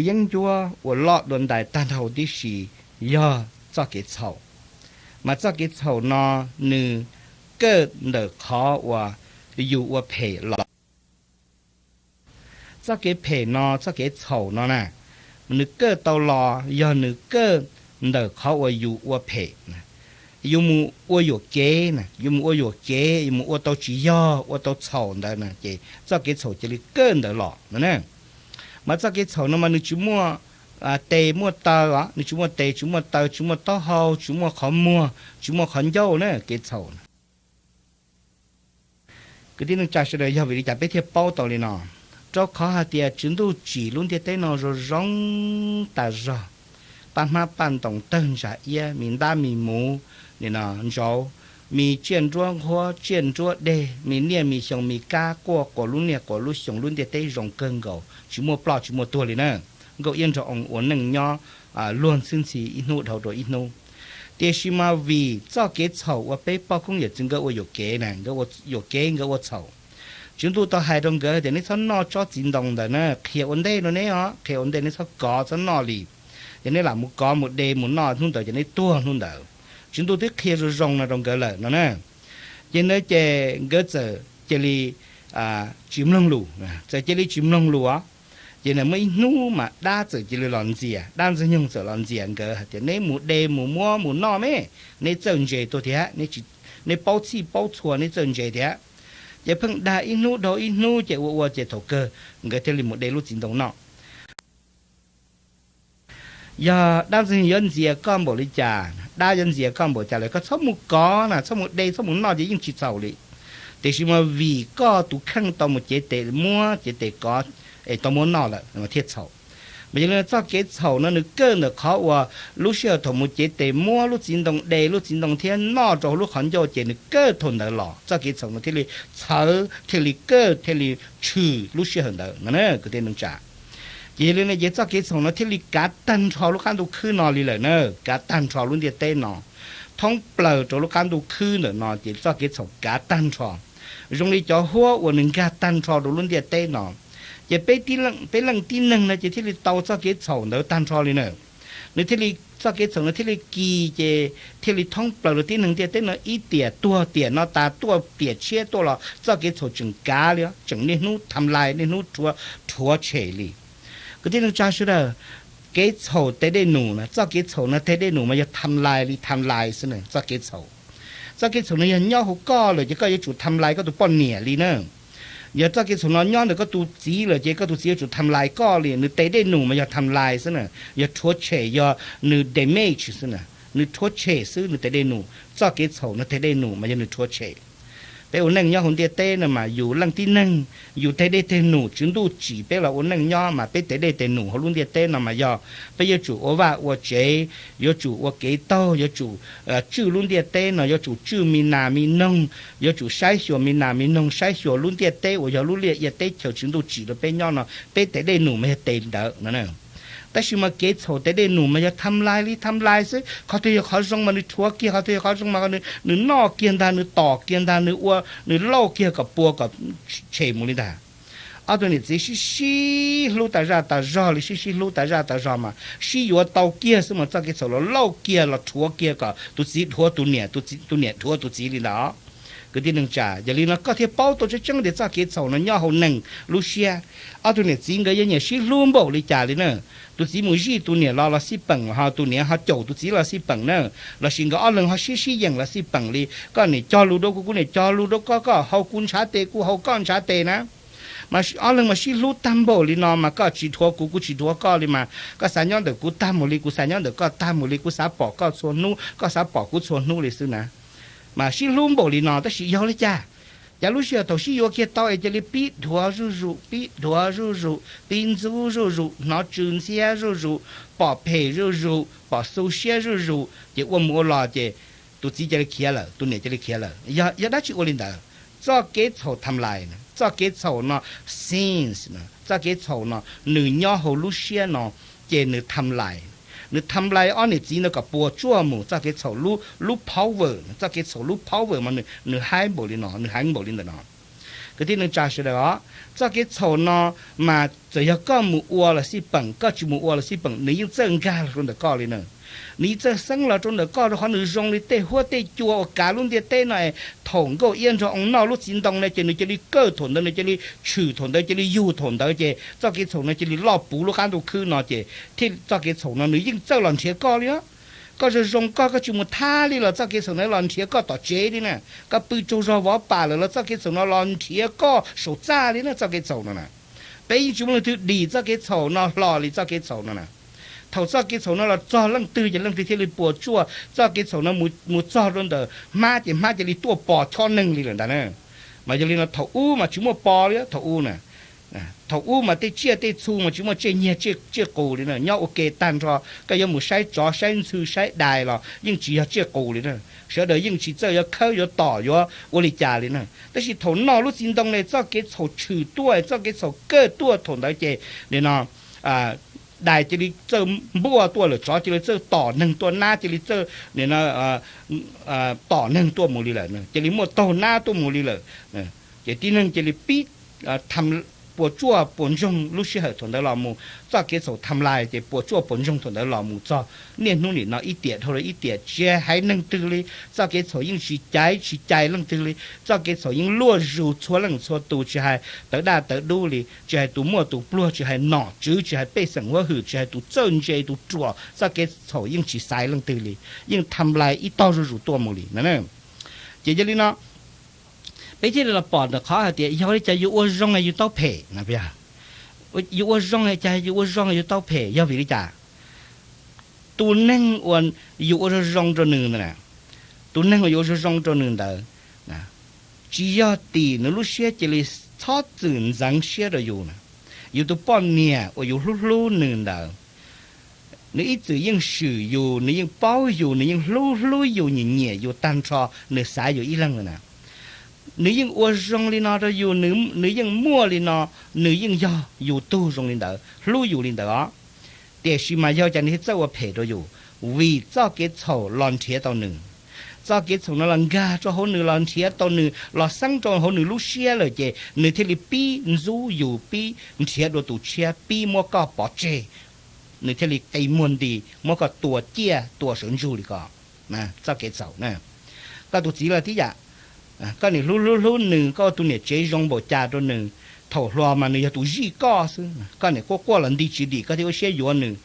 yeeb ncuab uas loj dua ntais tag nrho huv tib si yog txoj kev txhaum. Mas txoj kev txhaum no nws kawj ntawm qhov uas yus ua phem los. Txoj kev phem no, txoj kev txhaum no na, nws kawj tau los yog nws kawj ntawm qhov uas yus ua phem. Yus mus ua yuam kev na, yus mus ua yuam kev, yus mus ua tau tsis yog, ua tau txhaum ntawd na, ces txoj kev txhaum cia li kawj ntawd los no na. Mas txoj kev txhaum no mas nws tsis muaj tes muaj taw os, nws tsis muaj tes tsis muaj taw, tsis muaj taub hau, tsis muaj qhov muag, tsis muaj qhov ncauj na, kev txhaum na. Kwv tij neej tsa sawv daws, yog vim li cas peb thiaj paub tau li no? Rau qhov hais tias Tswv Ntuj tsim lub ntiaj teb no zoo zoo tas zog, paj hmab paj ntoos tawg ntsa iab, me ntab me muv, nim no ntsauv, me tsiaj nruab nqhuab tsiaj nruab deg, me niaj me xyoo me kab quaj quas lub niaj quas lub xyoo, lub ntiaj teb zoo kawg nkaus tsis muaj ploj tsis muaj tuag li na. Nkauj Iab Nraug Oo ua neej nyob luag ntxhwb ntxhi ib hnub dhau rau ib hnub. Tiam sis mas vim txoj kev txhaum uas peb poj koob yawm txwv nkawd ua yuam kev na, nkawd ua yuam kev nkawd ua txhaum. Tswv Ntuj tau hais rau nkawd tias neb txhob noj tsob txiv ntoo ntawd na, qhia ua ntej no neb os, qhia ua ntej neb txhob kov txhob noj li. Ces neb lam mus kov mus de mus noj hnub ntawd ces neb tuag hnub ntawd. Tswv Ntuj twb qhia zoo zoo no rau nkawd lawm no na. Ces ntawd ces nkawd txawm cia li tsis mloog lus, txawm cia li tsis mloog lus os. Ces muaj ib hnub mas dab txawm cia li los ntxias, dab ntxwg nyoog txawm los ntxias nkawd hais tias neb mus de mus muab mus noj me, neb txawj ntse tuaj thiab, neb paub txhij paub txhua neb txawj ntse thiab. Ces pheej dag ib hnub dhau ib hnub ces ua ua ces thaum kawg nkawd thiaj li mus de lub txiv ntoo noj. Yog dab ntxwg nyoog yuav ntxias koj npaum li cas, dab yuav ntxias koj npaum cas lawm koj txhob mus kov na, txhob mus de txhob mus noj ces yeej tsis txhaum li. Tiam sis mas vim koj tus kheej tau mus cev tes muab cev tes kov es tau muab noj lawm thiaj txhaum. Mas yog li txoj kev txhaum no nws kawj ntawm qhov uas lub sij hawm thaum mus cev tes muab lub txiv ntoo de lub txiv ntoo thiab noj rau hauv lub qhov ncauj ces nws kawj thaum ntawd los, txoj kev txhaum no thiaj li txhawv thiaj li kawj thiaj li tshwm lub sij hawm ntawd no na kwv tij neej tsa. Ces yog li no ces txoj kev txhaum no thiaj li kav tag nrho lub qab ntuj khwb no li lawm na, kav tag nrho lub ntiaj teb no, thoob plaws rau lub qab ntuj khwb ntawm no ces txoj kev txhaum kav tag nrho, zoo li cov huab uas nws nkag tag nrho rau lub ntiaj teb no. Ces peb leej tib neeg no ces thiaj li tau txoj kev txhaum ntawd tag nrho li na. Nws thiaj li, txoj kev txhaum no thiaj li kis ces thiaj li thoob plaws rau tib neeg ntiaj teb no, ib tiam tuag tiam no tas tuaj tiam tshiab tuaj los txoj kev txhaum tseem kav li, tseem niaj hnub tham lais niaj hnub rhuav tshem li. Kwv tij neej tsa sawv daws, kev txhaum tes dej num na, txoj kev txhaum no tes dej num mas yog tham lais li tham lais xwb na, txoj kev txhaum. Txoj kev txhaum no yog nyob hauv koj lawm ces koj yuav tsum tham lais koj tus poj niam li na. Yog txoj kev txhaum no nyob ntawm koj tus txiv lawm ces koj tus txiv yuav tsum tham lais koj li. Nws tes dej num mas yog tham lais xwb na, yog rhuav tshem, yog nws damage xwb na, nws rhuav tshem xwb nws tes dej num. Txoj kev txhaum no tes dej num mas yog nws rhuav tshem. Peb ua neej nyob hauv ntiaj teb no mas yus leej tib neeg, yus tes dej tes num, Tswv Ntuj tsim peb los ua neej nyob mas peb tes dej tes num hauv lub ntiaj teb no mas yog peb yuav tsum ua vaj ua tsev, yuav tsum ua kev taug, yuav tsum tswj lub ntiaj teb no, yuav tsum tswj mi nas mi noog, yuav tsum saib xyuas mi nas mi noog, saib xyuas lub ntiaj teb uas yog lub liaj ia teb chaws Tswv Ntuj tsim rau peb nyob no, peb tes dej num mas yog tes ntawd no. Tab sis mas kev txhaum tes dej num mas yog tham lais li tham lais xwb, qhov twg yog qhov zoo mas nws rhuav kiag, qhov twg yog qhov zoo mas nws noj kiag ntag, nws tom kiag ntag, nws ua nws lauj kiag kom puas kom tshem mus li ntag. Ob tug niam txiv sib sib hlub tas zaj tas zog li, sib sib hlub tas zaj tas zog mas sib yuav tau kiag xwb mas txoj kev txhaum los lauj kiag los rhuav kiag kom tus txiv dhuav tus niam, tus niam dhuav tus txiv li ntawd. Kwv tij neej tsa, yog li no koj thiaj paub tau tseeb tseeb tias txoj kev txhaum no nyob hauv neeg lub siab. Ob tug niam txiv nkawd yuav nyiam sib hlub npaum li cas li na, tus txiv mus zij tus niam los los xij peem, ho tus niam ho caum tus txiv los xij peem na, lossis nkawd ob leeg ho sib sib yeem los xij peem li, koj niam cog lus rau kuv, kuv niam cog lus rau koj, koj haus kuv ntshav tes, kuv haus koj ntshav tes na. Mas ob leeg mas sib hlub tag npaum li no mas koj tsis dhuav kuv, kuv tsis dhuav koj li mas, koj xav nyob ntawm kuv tag mus li, kuv xav nyob ntawm koj tag mus li, kuv xav pom koj txhua hnub, koj xav pom kuv txhua hnub li xwb na. Mas sib hlub npaum li no tab sis yog li cas, cas lub sij hawm thaum sib yuav kiag tau es cia li pib dhuav zuj zus, pib dhuav zuj zus, pib ntxub zuj zus, hnov tsw ntxhiab zuj zus, pom phem zuj zus, pom xu siab zuj zus, ces ua mus ua los ces tus txiv cia li khiav lawm, tus niam cia li khiav lawm. Yog dab tsi ua li ntawd? Txoj kev txhaum tham lais, txoj kev txhaum no, sins, txoj kev txhaum no nws nyob hauv lub siab no, ces nws tham lais. Nws tham lais ob niam txiv ntawd kom puas tsuaj mus, txoj kev txhaum lub power, txoj kev txhaum lub power mas nws heev npaum li no, nws heev npaum li ntawm no. Kwv tij neej tsa sawv daws os, txoj kev txhaum no mas txawm yog koj mus ua los xij peem, koj tsis mus ua los xij peem, nws yeej txawj nkag los rau ntawm koj li na. Nws yeej txawj xeeb los rau ntawm koj, rau qhov nws zoo li tej huab tej cua uas kav lub ntiaj teb no es thaum nkauj iab nrog oo noj lub txiv ntoo na ces nws cia li kawj thaum ntawd, nws cia li tshwm thaum ntawd, cia li yug thaum ntawd, ces txoj kev txhaum no cia li loj puv lub qab ntuj khwb no ces thiaj, txoj kev txhaum no nws yeej txawj los nrhiav koj li os. Koj zoo zoo koj, koj tsis mus thab li los txoj kev txhaum no los nrhiav koj tom tsev li na. Koj pw tsaug zog vov pam lawm los txoj kev txhaum no los nrhiav koj saum txaj li na, txoj kev txhaum no na. Peb yeej tsis muaj leej twg dim txoj kev txhaum no hlo li, txoj kev txhaum no na. Thaum txoj kev txhaum no los txog leej twg ces leej twg thiaj li puas tsuaj. Txoj kev txhaum no mus txog rau ntawm hmab ces hmab cia li tuaj pos chob neeg li lawm ntag na. Mas yog li no thaum ub mas tsis muaj pos li, thaum ub na, thaum ub mas tej tsiaj tej txhu mas tsis muaj tsiaj nyiag tsiaj qus li na, nyob ua ke tag nrho. Koj yuav mus saib tsov saib ntxhw saib dais los yeej tsis yog tsiaj qus li na. Sawv daws yeej tsis txawj yuav khawb yuav tom yuav ua li cas li na. Tab sis thaum noj lub txiv ntoo ne txoj kev txhaum tshwm tuaj, txoj kev txhaum kawj tuaj thaum ntawd ces nim no dais cia li txawj npuaj tuaj lawm, tsov cia li txawj tom neeg tuaj nab, cia li txawj nim no tom neeg tuaj mus li lawm, cia li muaj taug nab tuaj mus li lawm. Ces tib neeg cia li pib puas tsuaj puas ntsoog lub sij hawm thaum ntawd los mus. Txoj kev txhaum tham lais ces puas tsuaj puas ntsoog thaum ntawd los mus txog niaj hnub nim no ib tiam dhau rau ib tiam, tsis hais neeg twg li, txoj kev txhaum yeej tsis caiv tsis cais leej twg li. Txoj kev txhaum yeej luaj zus txhua leej txhua tus, tsis hais tawv daj tawv dub li, tsis hais tus muaj tus pluag, tsis hais nom tswv, tsis hais pej xeem huab hwm, tsis hais tus txawj ntse tus ruam, txoj kev txhaum yeej tsis xaiv leej twg li, yeej tham lais ib tog zuj zus tuaj mus li na. Ces yog li no peb thiaj li los pom ntawm qhov hais tias yog li cas yus ua zoo es yus tau phem na. Yus ua zoo es cas yus ua zoo es yus tau phem, yog vim li cas? Tus neeg uas yus ua zoo zoo rau nws ntawd, tus neeg uas yus ua zoo zoo rau nws ntawd, tsis yog tim nws lub siab cia li txhob txwm ntxeev siab rau yus na. Yus tus poj niam uas yus hlub hlub nws ntawd, nws ib txwm yeej swm yus, nws yeej paub yus, nws yeej hlub hlub yus, nyiam nyiam yus tag nrho, nws xaiv yus ib leeg lawm na. Nws yeej ua zoo li no rau yus, nws yeej muaj li no, nws yeej yog yus tug zoo li ntawd, hlub yus li ntawd os. Tiam sis mas yog cas nws thiaj txawj ua phem rau yus? Vim txoj kev txhaum los nrhiav tau nws. Txoj kev txhaum no los nkag rau hauv nws, los nrhiav tau nws, los xeeb rau hauv nws lub siab lawm ces nws thiaj li pib ntxub yus, pib nrhiav dua tus tshiab, pib muab koj pov tseg. Nws thiaj li qi muag nti muab koj tua ciaj tua sawv ntsug li ko. Txoj kev txhaum na. Koj tus txiv los tib yam, koj niam hlub hlub hlub nws, koj ua tus niam tsev zoo npaum cas rau nws, thaum hluas mas nws yog tus zij koj xwb, koj niam quaj quaj los nti tsis dim koj thiaj ua siab yuav nws.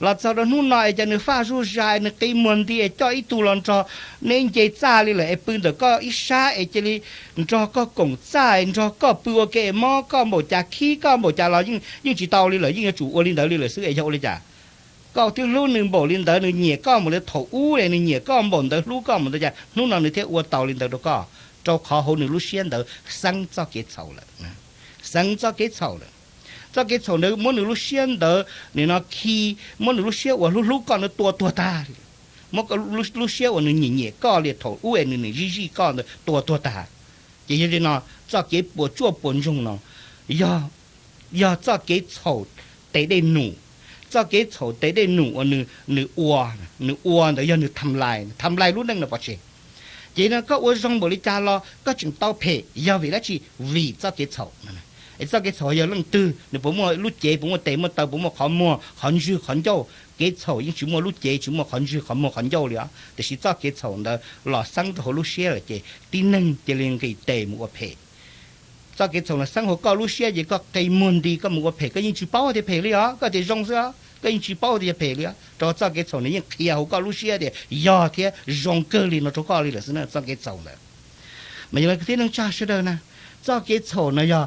Los txog rau hnub no es cas nws faj zuj zais, nws qi muag nti es coj ib tug los nrog neb nce txaj li lawm es pw ntawm koj ib sab es cia li nrog koj koom txaj es nrog koj pw ua ke es mob koj npaum cas khib koj npaum cas los yeej tsis tau li lawm, yeej yuav tsum ua li ntawd li lawm xwb es yog ua li cas? Koj twb hlub nws npaum li ntawd, nws nyiam koj npaum li thaum ub es nws nyiam koj npaum ntawd, hlub koj npaum ntawd cas hnub no nws thiaj ua tau li ntawd rau koj? Rau qhov hauv nws lub siab ntawd xeeb txoj kev txhaum lawm. Xeeb txoj kev txhaum lawm. Txoj kev txhaum ntawd muab nws lub siab ntawd nim no khi, muab nws lub siab uas hlub hlub koj ntawd tua tuag tag li. Muab lub siab uas nws nyiam nyiam koj li thaum ub es nws nws zij zij koj ntawd tua tuag tag. Ces yog li no, txoj kev puas tsuaj puas ntsoog no yog txoj kev txhaum tes dej num. Txoj kev txhaum tes dej num uas nws ua, nws ua ntawd yog nws tham lais, tham lais lub neej no pov tseg. Ces no koj ua zoo npaum li cas los koj tseem tau phem, yog vim dab tsi? Vim txoj kev txhaum. Es txoj kev txhaum yog leej twg? Nws puas muaj lub cev, puas muaj tes muaj taw, puas muaj qhov muag qhov ntswg qhov ncauj? Kev txhaum yeej tsis muaj lub cev, tsis muaj qhov ntswg qhov muag qhov ncauj li os, tiam sis txoj kev txhaum ntawd los xeeb rau hauv lub siab lawm ces tib neeg cia li nqis tes mus ua phem. Txoj kev txhaum no xeeb hauv koj lub siab ces koj qi muag nti koj mus ua phem, koj yeej tsis paub tias phem li os, koj tias zoo xwb os, koj yeej tsis paub tias yog phem li os, rau qhov txoj kev txhaum nws yeej qhia hauv koj lub siab tias yog thiab zoo kawg li no rau koj li lawm xwb na, txoj kev txhaum ntawd. Mas yog li kwv tij neej tsa sawv daws na, txoj kev txhaum no yog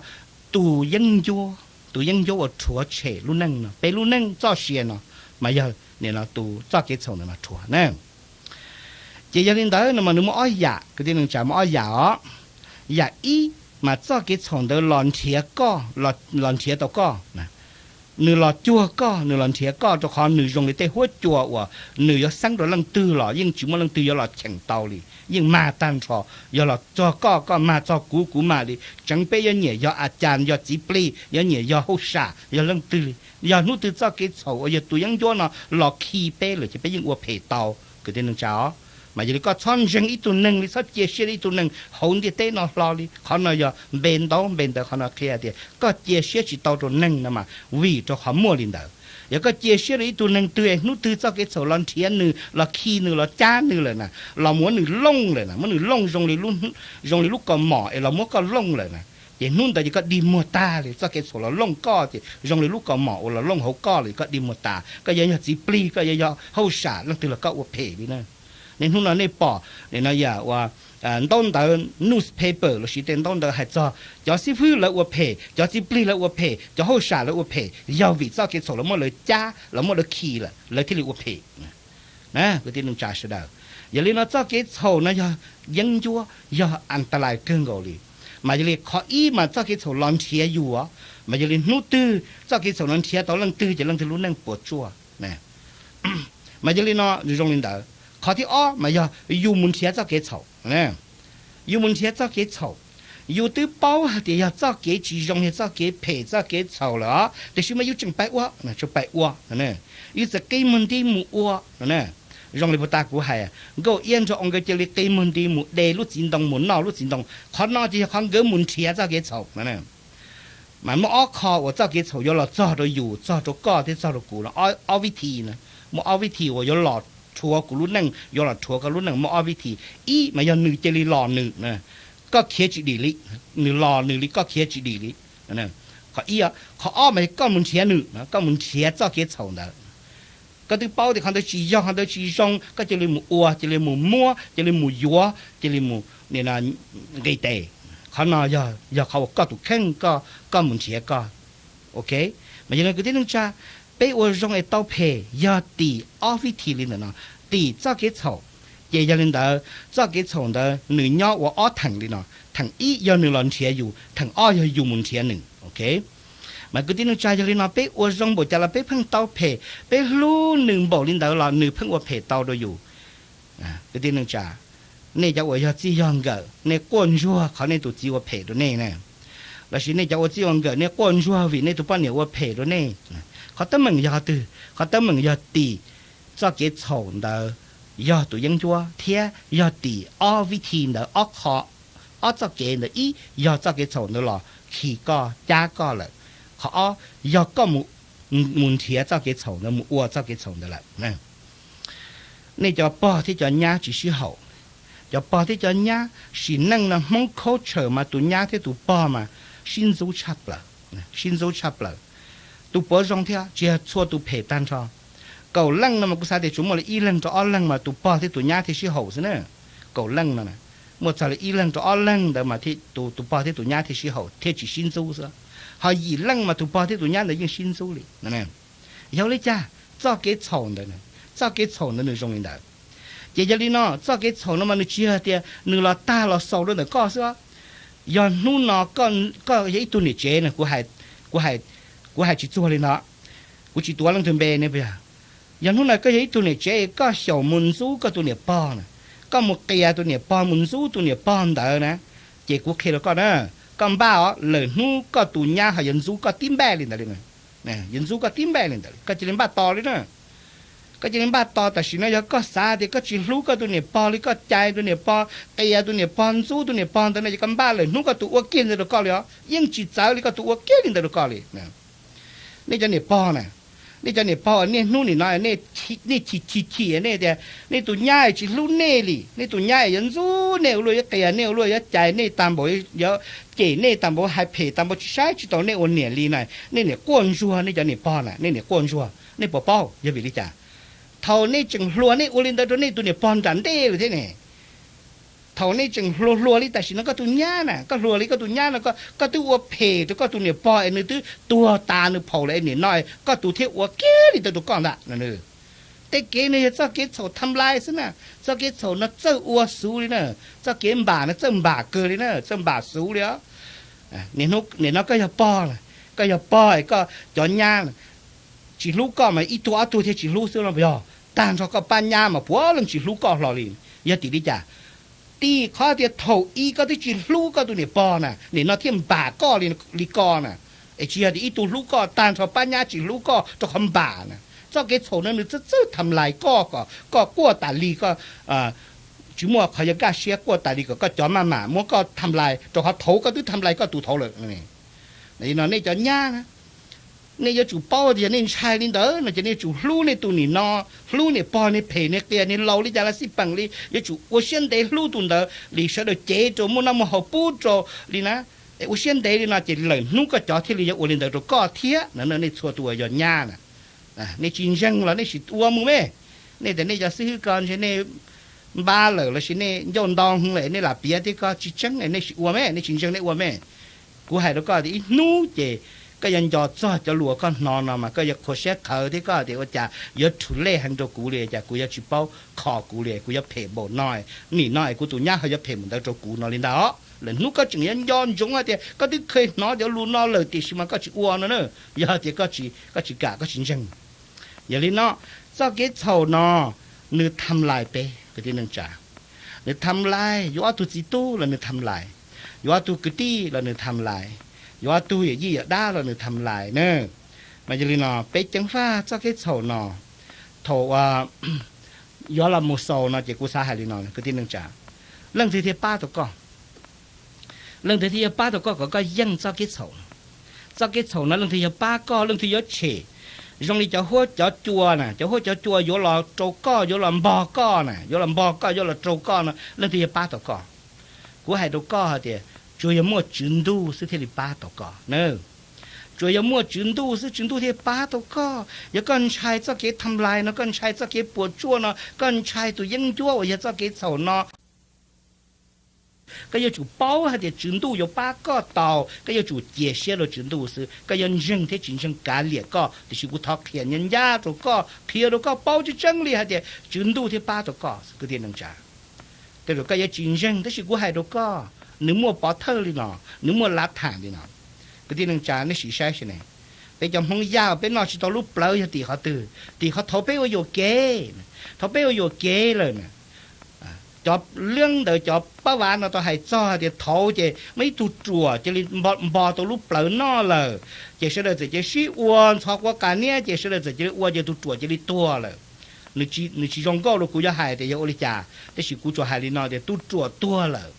tus yeeb ncuab, tus yeeb ncuab uas rhuav tshem lub neej no, peb lub neej txoj sia no mas yog nim no tus txoj kev txhaum ntawd no rhuav na. Ces yog li ntawd no mas nws muaj ob yam, kwv tij neej tsa, muaj ob yam os. Yam ib mas txoj kev txhaum ntawd los nrhiav koj, los nrhiav tau koj, nws los cuag koj, nws los nrhiav koj rau qhov nws zoo li tej huab cua uas nws yuav xeeb rau leej twg los yeej tsis muaj leej twg yuav los cheem tau li, yeej mag tag nrho. Yog los txog koj, koj mag, txog kuv, kuv mag li. Tseev peb yuav nyiam yog a cas, yog txiv plig, yuav nyiam yog hauj sam, yog leej twg li. Yog hnub twg txoj kev txhaum uas yog tus yeeb ncuab no los khi peb lawm ces peb yeej ua phem tau, kwv tij neej tsa os. Mas yog li koj txhob ntseeg ib tug neeg li, txhob cia siab rau ib tug neeg hauv ntiaj teb no hlo li. Qhov no yog npe ntaub npe ntawv, qhov no qhia tias koj cia siab tsis tau rau neeg no mas vim rau qhov muaj li ntawd. Yog koj cia siab rau ib tug neeg twg es hnub twg txoj kev txhaum los nrhiav nws, los khi nws, los cab nws lawm na, los muab nws looj lawm na, muab nws looj zoo li lub, zoo li lub kaus mom es los muab koj looj lawm na, ces hnub ntawd ces koj dig muag tag li. Txoj kev txhaum los looj koj ces zoo li lub kaus mom uas los looj hauv koj lawm, koj dig muag tas. Koj yuav yog txiv plig, koj yuav yog hauj sam, leej twg los koj ua phem li na. Nej hnub no nej pom nim no yam uas ntaub ntawv newspaper lossis tej ntaub ntawv hais txog cov xib fwb lawv ua phem, cov txiv plig lawv ua phem, cov hauj sam lawv ua phem, yog vim txoj kev txhaum los muab lawv cab, los muab lawv khi lawm, lawv thiaj li ua phem. Na, kwv tij neej tsa sawv daws, yog li no txoj kev txhaum no yog yeeb ncuab, yog antalais kawg nkaus li. Mas yog li qhov ib mas txoj kev txhaum los nrhiav yus, mas yog li hnub twg txoj kev txhaum no nrhiav tau leej twg ces leej twg lub neej puas tsuaj. Mas yog li no zoo li ntawd. Qhov thib ob mas yog yus mus nrhiav txoj kev txhaum. Yus mus nrhiav txoj kev txhaum, yus twb paub hais tias yog txoj kev tsis zoo, yog txoj kev phem, txoj kev txhaum lawm os, tiam sis mas yus tseem pais ua, tseem pais ua. Yus txawm qi muag nti mus ua no. Zoo li puag ta kuv hais, Nkauj Iab nrog nkawd cia li qi muag nti mus de lub txiv ntoo, mus noj lub txiv ntoo. Qhov no ces yog qhov nkawd mus nrhiav txoj kev txhaum no. Mas muaj ob qho uas txoj kev txhaum yuav los txog rau yus, txog rau koj thiab txog rau kuv no, ob vib thi na. Muaj ob vib thi uas yuav los rhuav kuv lub neej, yuav los rhuav koj lub neej. Muaj ob vib thi. Ib mas yog nws cia li los nws, koj khiav tsis dim li, nws los nws li, koj khiav tsis dim li. Qhov ib, qhov ob mas koj mus nrhiav nws, koj mus nrhiav txoj kev txhaum ntawd. Koj twb paub tias qhov ntawd tsis yog, qhov ntawd tsis zoo, koj cia li mus ua, cia li mus muab, cia li mus yuav, cia li mus nqis tes. Qhov no yog qhov uas koj tus kheej, koj mus nrhiav koj. Ok, mas yog li kwv tij neej tsa, peb ua zoo es tau phem yog tim ob vib thi li ntawm no, tim txoj kev txhaum. Ces yog li ntawd txoj kev txhaum ntawd nws nyob ua ob theem li no, theem ib yog nws los nrhiav yus, theem ob yog yus mus nrhiav nws. Ok, mas kwv tij neej tsa, yog li no peb ua zoo npaum cas los peb pheej tau phem, peb hlub nws npaum li ntawd los nws pheej ua phem tau rau yus. Kwv tij neej tsa, nej cov uas yog txij yog nkawm, nej quaj ntsuag qhov nej tus txiv ua phem rau nej na, lossis nej cov ua txij ua nkawm nej quaj ntsuag vim nej tus poj niam ua phem rau nej, qhov teeb meem yog qhov twg? Qhov teeb meem yog tim txoj kev txhaum ntawd yog tus yeeb ncuab, thiab yog tim ob vib thi ntawd, ob qho, ob txoj kev ntawd. Ib yog txoj kev txhaum ntawd los khi koj, cab koj lawm. Qhov ob yog koj mus nrhiav txoj kev txhaum ntawd, mus ua txoj kev txhaum ntawd lawm. Nej cov pog thiab cov nyab tsis sib haum. Cov pog thiab cov nyab, sim neej no Hmoob culture mas tus nyab thiab tus pog mas sib ntxub tshaj plaws, sib ntxub tshaj plaws. Tus puav zoo thiab tsis yog txhua tus phem tag nrho. Kaum leej no mas kuv xav tias tsuas muaj li ib leeg rau ob leeg mas tus pog thiab tus nyab thiaj sib haum xwb na. Kaum leej no muaj txog li ib leeg rau ob leeg ntawd mas tus pog thiab tus nyab thiaj sib haum thiaj tsis sib ntxub xwb. Ho yim leej mas tus pog thiab tus nyab ntawd yeej sib ntxub li. Yog li cas? Txoj kev txhaum ntawd, txoj kev txhaum ntawd nws zoo li ntawd. Ces yog li no txoj kev txhaum no mas nws tsis yog tias nws los tag los xaus rau ntawm koj xwb. Yog hnub no koj yog ib tug niam tsev na, kuv hais tsis txuag li no, kuv tsis tuav leej twg npe ne puas yog? Yog hnub no koj yog ib tug niam tsev, koj xyaum mus ntxub koj tus niam pog na, koj mus qias tus niam pog, mus ntxub tus niam pog ntawd na, ces kuv qhia rau koj na, koj npaj os, lwm hnub koj tus nyab ho yuav ntxub koj tib npaj li ntawd li. Yuav ntxub koj tib npaj li ntawd li, koj cia li npaj tos li na. Koj cia li npaj tos, tam sim no yog koj xav tias koj tsis hlub koj tus niam pog li, koj cais tus niam pog, qias tus niam pog, ntxub tus niam pog ntawd no, ces koj npaj lwm hnub koj tus ua kiag ntawd rau koj li os, yeej tsis txawv li, koj tus ua kiag li ntawd rau koj li. Nej cov niam pog na, nej cov niam pog uas niaj hnub nim no nej chim chim chim nej tias nej tus nyab tsis hlub nej li, nej tus nyab yuav ntxub nej ua luaj, yuav qias nej ua luaj, yuav cais nej tag npaum, yuav cem nej tag npaum, hais phem tag npaum, tsis saib tsis taus nej ua niam li na, nej niam quaj ntsuag, nej cov niam pog na, nej niam quaj ntsuag, nej puas paub yog vim li cas? Thaum nej tseem hluas nej ua li ntawd rau nej tus niam pog nram ntej lawm thiab ne. Thaum nej tseem hluas hluas li, tam sim no koj tus nyab na, koj hluas li koj tus nyab no, koj twb ua phem rau koj tus niam pog es nws twb tuag tas nws phaum lawm es nim no koj tus thiaj ua kiag li ntawd rau koj ntag. Tej kev no yog txoj kev txhaum tham lais xwb na. Txoj kev txhaum no txawj ua xuv li na, txoj kev npam no txawj npam kawg li na, txawj npam xuv li os. Nim no koj yog pog, koj yog pog es koj cov nyab tsis hlub koj mas ib tug ob tug thiaj tsis hlub xwb los puas yog? Tag nrho koj pab nyab mas puav leej tsis hlub koj hlo li. Yog tim li cas? Tim qhov tias thaum ub koj twb tsis hlub koj tus niam pog na, nim no thiaj npam koj li ko na. Es tsis yog tias ib tug hlub koj, tag nrho pab nyab tsis hlub koj rau qhov npam na. Txoj kev txhaum no nws txawj txawj tham lais koj kom koj quaj tas li, koj tsis muaj qhov yuav kaj siab quaj tas li kom koj cov maj mam muab koj tham lais, rau qhov thaud koj twb tham lais koj tus thaud lawm. No nej cov nyab na, nej yuav tsum paub tias nej ntshai li ntawd no ces nej yuav tsum hlub nej tus nim no, hlub niam pog niag phem niag qias niag laus li cas los xij peem li, yuav tsum ua siab ntev hlub tus ntawd li, sawv daws cev rau, muaj noj muaj haus pub rau li na. Ua siab ntev li no ces lawm hnub koj cov thiaj li yuav ua li ntawd rau koj thiab no. Nej txhua tus uas yog nyab na, nej tsis ntseeg los nej sim ua mus me. Nej tias nej cov xib hwb ko ntshe nej npab lawm los sis nej ncauj ntau heev lawm nej lam piav thiab, koj tsis tseeb nej sim ua me, nej tsis ntseeg nej ua me. Kuv hais rau koj tias ib hnub ces koj yuav nco txog cov lus uas koj hnov no mas koj yuav qhuas siab qhawv thiab koj tias ua cas yuav rhuv lej heev rau kuv li, cas kuv yuav tsis paub kho kuv li, kuv yuav phem npaum no, nim no es kuv tus nyab ho yuav phem npaum ntawd rau kuv no li ntag os. Lawm hnub koj tseem yuav nco ntsoov hais tias koj twb kheev hnov cov lus no lawm tiam sis mas koj tsis ua no na, yog tias koj tsis kam, koj tsis ntseeg. Yog li no, txoj kev txhaum no nws tham lais peb kwv tij neej tsa, nws tham lais yuav ob tug txiv tub los nws tham lais, yuav ob tug kwv tij los nws tham lais, yuav ob tug yawm yij yawm dab los nws tham lais na. Mas yog li no peb ceev faj txoj kev txhaum no, thaum yuav los mus xaus no ces kuv xav hais li no kwv tij neej tsa, leej twg thiaj pab tau koj? Leej twg thiaj yuav pab tau koj kom koj yeej txoj kev txhaum? Txoj kev txhaum no leej twg yuav pab koj, leej twg yuav tshem? Zoo li cov huab cov cua na, cov huab cov cua yuav los rau koj, yuav los npog koj na, yuav los npog koj, yuav los rau koj no, leej twg yuav pab tau koj? Kuv hais rau koj hais tias tsuas yog muaj Tswv Ntuj xwb thiaj li pab tau koj na. Tsuas yog muaj Tswv Ntuj xwb Tswv Ntuj thiaj pab tau koj. Yog koj ntshai txoj kev tham lais no, koj ntshai txoj kev puas tsuaj no, koj ntshai tus yeeb ncuab uas yog txoj kev txhaum no, koj yuav tsum paub hais tias Tswv Ntuj yuav pab koj tau, koj yuav tsum cia siab rau Tswv Ntuj xwb. Koj yuav ntseeg thiab tsis ntseeg kav liam koj, tiam sis kuv thov qhia ncaj ncaj rau koj, qhia rau koj paub tseeb tseeb li hais tias Tswv Ntuj thiaj pab tau koj kwv tij neej tsa. Tej zaum koj yuav tsis ntseeg tab sis kuv hais rau koj, nws muaj pov thawj li no, nws muaj lav tham li no. Kwv tij neej tsa nej sim saib saib ne, peb cov Hmoob Yaj peb noj tsis tau lub plawv yog tim qhov twg? Tim qhov thaud peb ua yuam kev. Thaum peb ua yuam kev lawm na, cov liab ntawd cov pab vav no tau hais txog hais tias thaud ces muaj ib tug ruam cia li npog tau lub plawv noj lawm, ces sawv daws txawm cia li sib ua ntxhov quav qas niab ces sawv daws txawm cia li ua ces tus ruam cia li tuag lawm. Nws tsis zoo nkauj rau kuv yuav hais tias yog ua li cas, tab sis kuv tsuas hais li no tias tus ruam tuag lawm.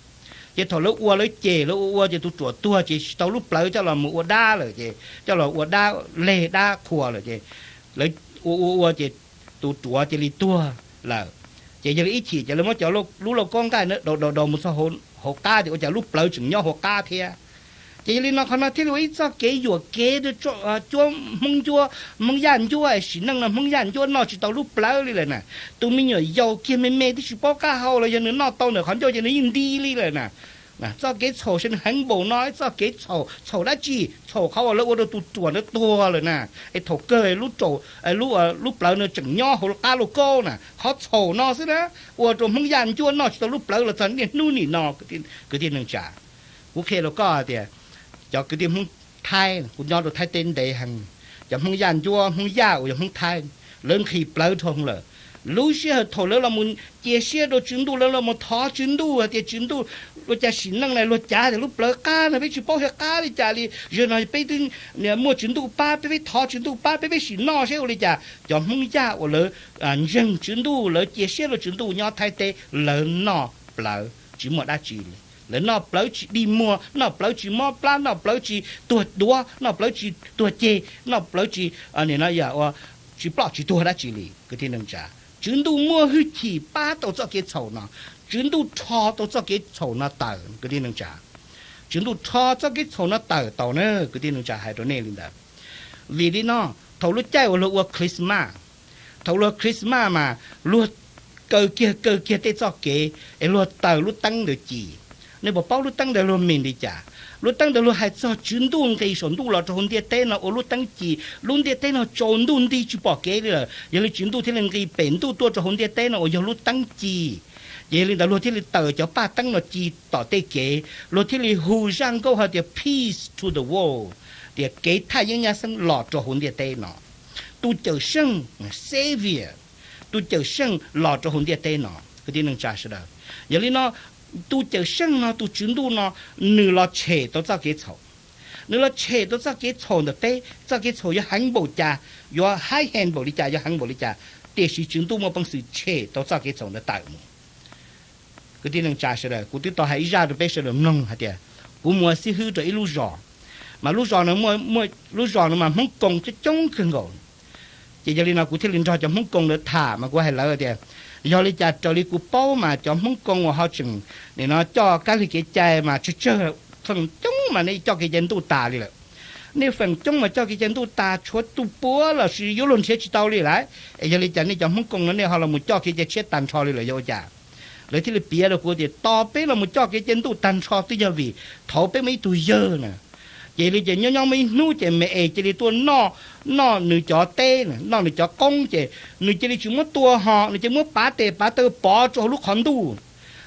Ces thaum lawv ua lawv cem lawv ua ua ces tus ruam tuag ces tsis tau lub plawv coj los mus ua dab lawm ces coj los ua dab leg dab qhua lawm ces lawv ua ua ua ces tus ruam cia li tuag lawm. Ces yog li ib chim ces lawv muab cov lub lauj kaub nqaij na daus daus daus mus txog hauv qab tias ua cas lub plawv tseem nyob hauv qab thiab. Ces yog li no qhov no thiaj li ua ib txoj kev yuam kev cuab Hmoob ncuab, Hmoob Yaj ncuab, sim neej no Hmoob Yaj ncuab noj tsis tau lub plawv li lawm na. Tus me nyuam yaus kiag me me twb tsis paub qab hau los yog nws noj tau ntawm qhov ncauj ces nws yeej nti li lawm na. Txoj kev txhaum saib nws heev npaum no, txoj kev txhaum, txhaum dab tsi? Txhaum qhov uas lawv ua rau tus ruam ntawd tuag lawm na. Es thaum kawg lub, lub plawv no tseem nyob hauv qab lauj kaub na. Qhov txhaum no xwb na, ua rau Hmoob Yaj ncuab noj tsis tau lub plawv los txog niaj hnub nim no kwv tij neej tsa. Kuv qhia rau koj tias cov kwv tij Hmoob Thaib, kuv nyob rau Thaib teb ntev heev, cov Hmoob Yaj ncuab, Hmoob Yaj uas yog Hmoob Thaib, lawv nqhis plawv dhau lawm. Lub sij hawm thaum lawv los mus cia siab rau Tswv Ntuj, lawv los mus thov Tswv Ntuj hais tias Tswv Ntuj, ua cas sim neej no luag cav tias lub plawv qab no peb tsis paub yog qab li cas li, zaum no peb twb muaj Tswv Ntuj pab, peb peb thov Tswv Ntuj pab, peb peb sim noj seb ua li cas. Cov Hmoob Yaj uas lawv ntseeg Tswv Ntuj, lawv cia siab rau Tswv Ntuj nyob Thaib teb, lawv noj plawv tsis muaj dab tsi li. Lawv noj plawv tsis dig muag, noj plawv tsis mob plab, noj plawv tsis tuag duav, noj plawv tsis tuag ceg, noj plawv tsis, nim no yog ua tsis ploj tsis tuag dab tsi li kwv tij neej tsa. Tswv Ntuj muaj hwj chim pab tau txoj kev txhaum no, Tswv Ntuj rho tau txoj kev txhaum no tawm kwv tij neej tsa. Tswv Ntuj rho txoj kev txhaum no tawm tau na kwv tij neej tsa, hais rau nej li ntawd. Vim li no, thaum lub caij uas luag ua Christmas, thaum luag Christmas mas luag kaw kiag kaw kiag tej txoj kev es luag taws lub teeb ntawd ci. Nej puas paub lub teeb ntawd luag mis li cas? Lub teeb ntawd luag hais txog Tswv Ntuj nqis saum ntuj los rau hauv ntiaj teb no ua lub teeb ci. Lub ntiaj teb no tsaus ntuj nti tsis pom kev li lawm, yog li Tswv Ntuj thiaj li nqis pem ntuj tuaj rau hauv ntiaj teb no uas yog lub teeb ci. Ces yog li ntawd luag thiaj li taws cov paj teeb no ci tom tej kev, luag thiaj li hu zaj nkauj hais tias Peace to the world, tias kev thaj yeeb nyab xeeb los rau hauv ntiaj teb no. Tus Cawm Seej, Savior, tus Cawm Seej los rau hauv ntiaj teb no kwv tij neej tsa sawv daws. Yog li no, tus Cawm Seej no, tus Tswv Ntuj no, nws los tshem tau txoj kev txhaum. Nws los tshem tau txoj kev txhaum ntawm peb, txoj kev txhaum yuav heev npaum cas, yuav high hand npaum li cas, yuav heev npaum li cas, tiam sis Tswv Ntuj muaj peev xwm tshem tau txoj kev txhaum ntawd tawm mus. Kwv tij neej tsa sawv daws, kuv twb tau hais ib zaj rau peb sawv daws mloog hais tias kuv mus ua xib hwb rau ib lub zos, mas lub zos no, lub zos no mas Hmoob Koo coob coob kawg nkaus. Ces yog li no kuv thiaj li nrog cov Hmoob Koo ntawd tham mas kuv hais lawv tias, yog li cas raws li kuv paub mas cov Hmoob Koo uas ho tseem nim no coj kab lig kev cai mas tsawg tsawg, feem coob mas nej coj kev cai ntuj tas li lawm. Nej feem coob mas coj kev cai ntuj tas, tshuav tus puav los sis yuav luag nrhiav tsis tau li lawm. Es yog li cas nej cov Hmoob Koo no nej ho los mus coj kev cai tshiab tag nrho li lawm, yog ua cas? Lawv thiaj li piav rau kuv tias tos peb los mus coj kev cai ntuj tag nrho twb yog vim thaum peb muaj ib tug yawg na, ces li ces nyob nyob muaj ib hnub ces me es cia li tuaj noj, noj nws cov teb, noj nws cov qoob, ces nws cia li tsis muab tua ho nws cia li muab pav tes pav taw pov rau hauv lub qhov ntuj.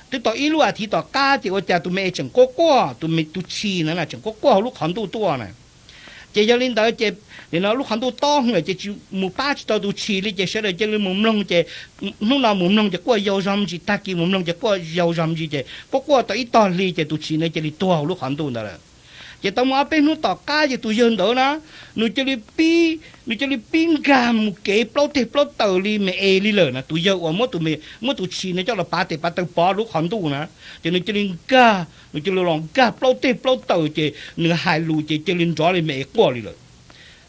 Twb tau ib lub as thiv tom qab ces ua cas tus me es tseem quaj quaj, tus tshis ntawd na tseem quaj quaj hauv lub qhov ntuj tuaj na. Ces yog li ntawd ces nim no lub qhov ntuj tob hwv ces tsis mus pab tsis tau tus tshis li ces sawv daws cia li mus mloog ces hnub no mus mloog ces quaj yau zog me ntsis, tag kis mus mloog ces quaj yau zog me ntsis ces quaj quaj tau ib tog hli ces tus tshis ntawd cia li tuag hauv lub qhov ntuj ntawd lawm. Ces tau muaj ob peb hnub tom qab ces tus yawg ntawd na, nws cia li pib, nws cia li pib nkag mus kev plaub teg plaub taw li me es li lawm na. Tus yawg uas muab tus tshis no coj los pav tes pav taw pov lub qhov ntuj na, ces nws cia li nkag, nws cia li los nkag plaub teg plaub taw ces nws hais lus ces cia li nrov li me es quaj li lawm.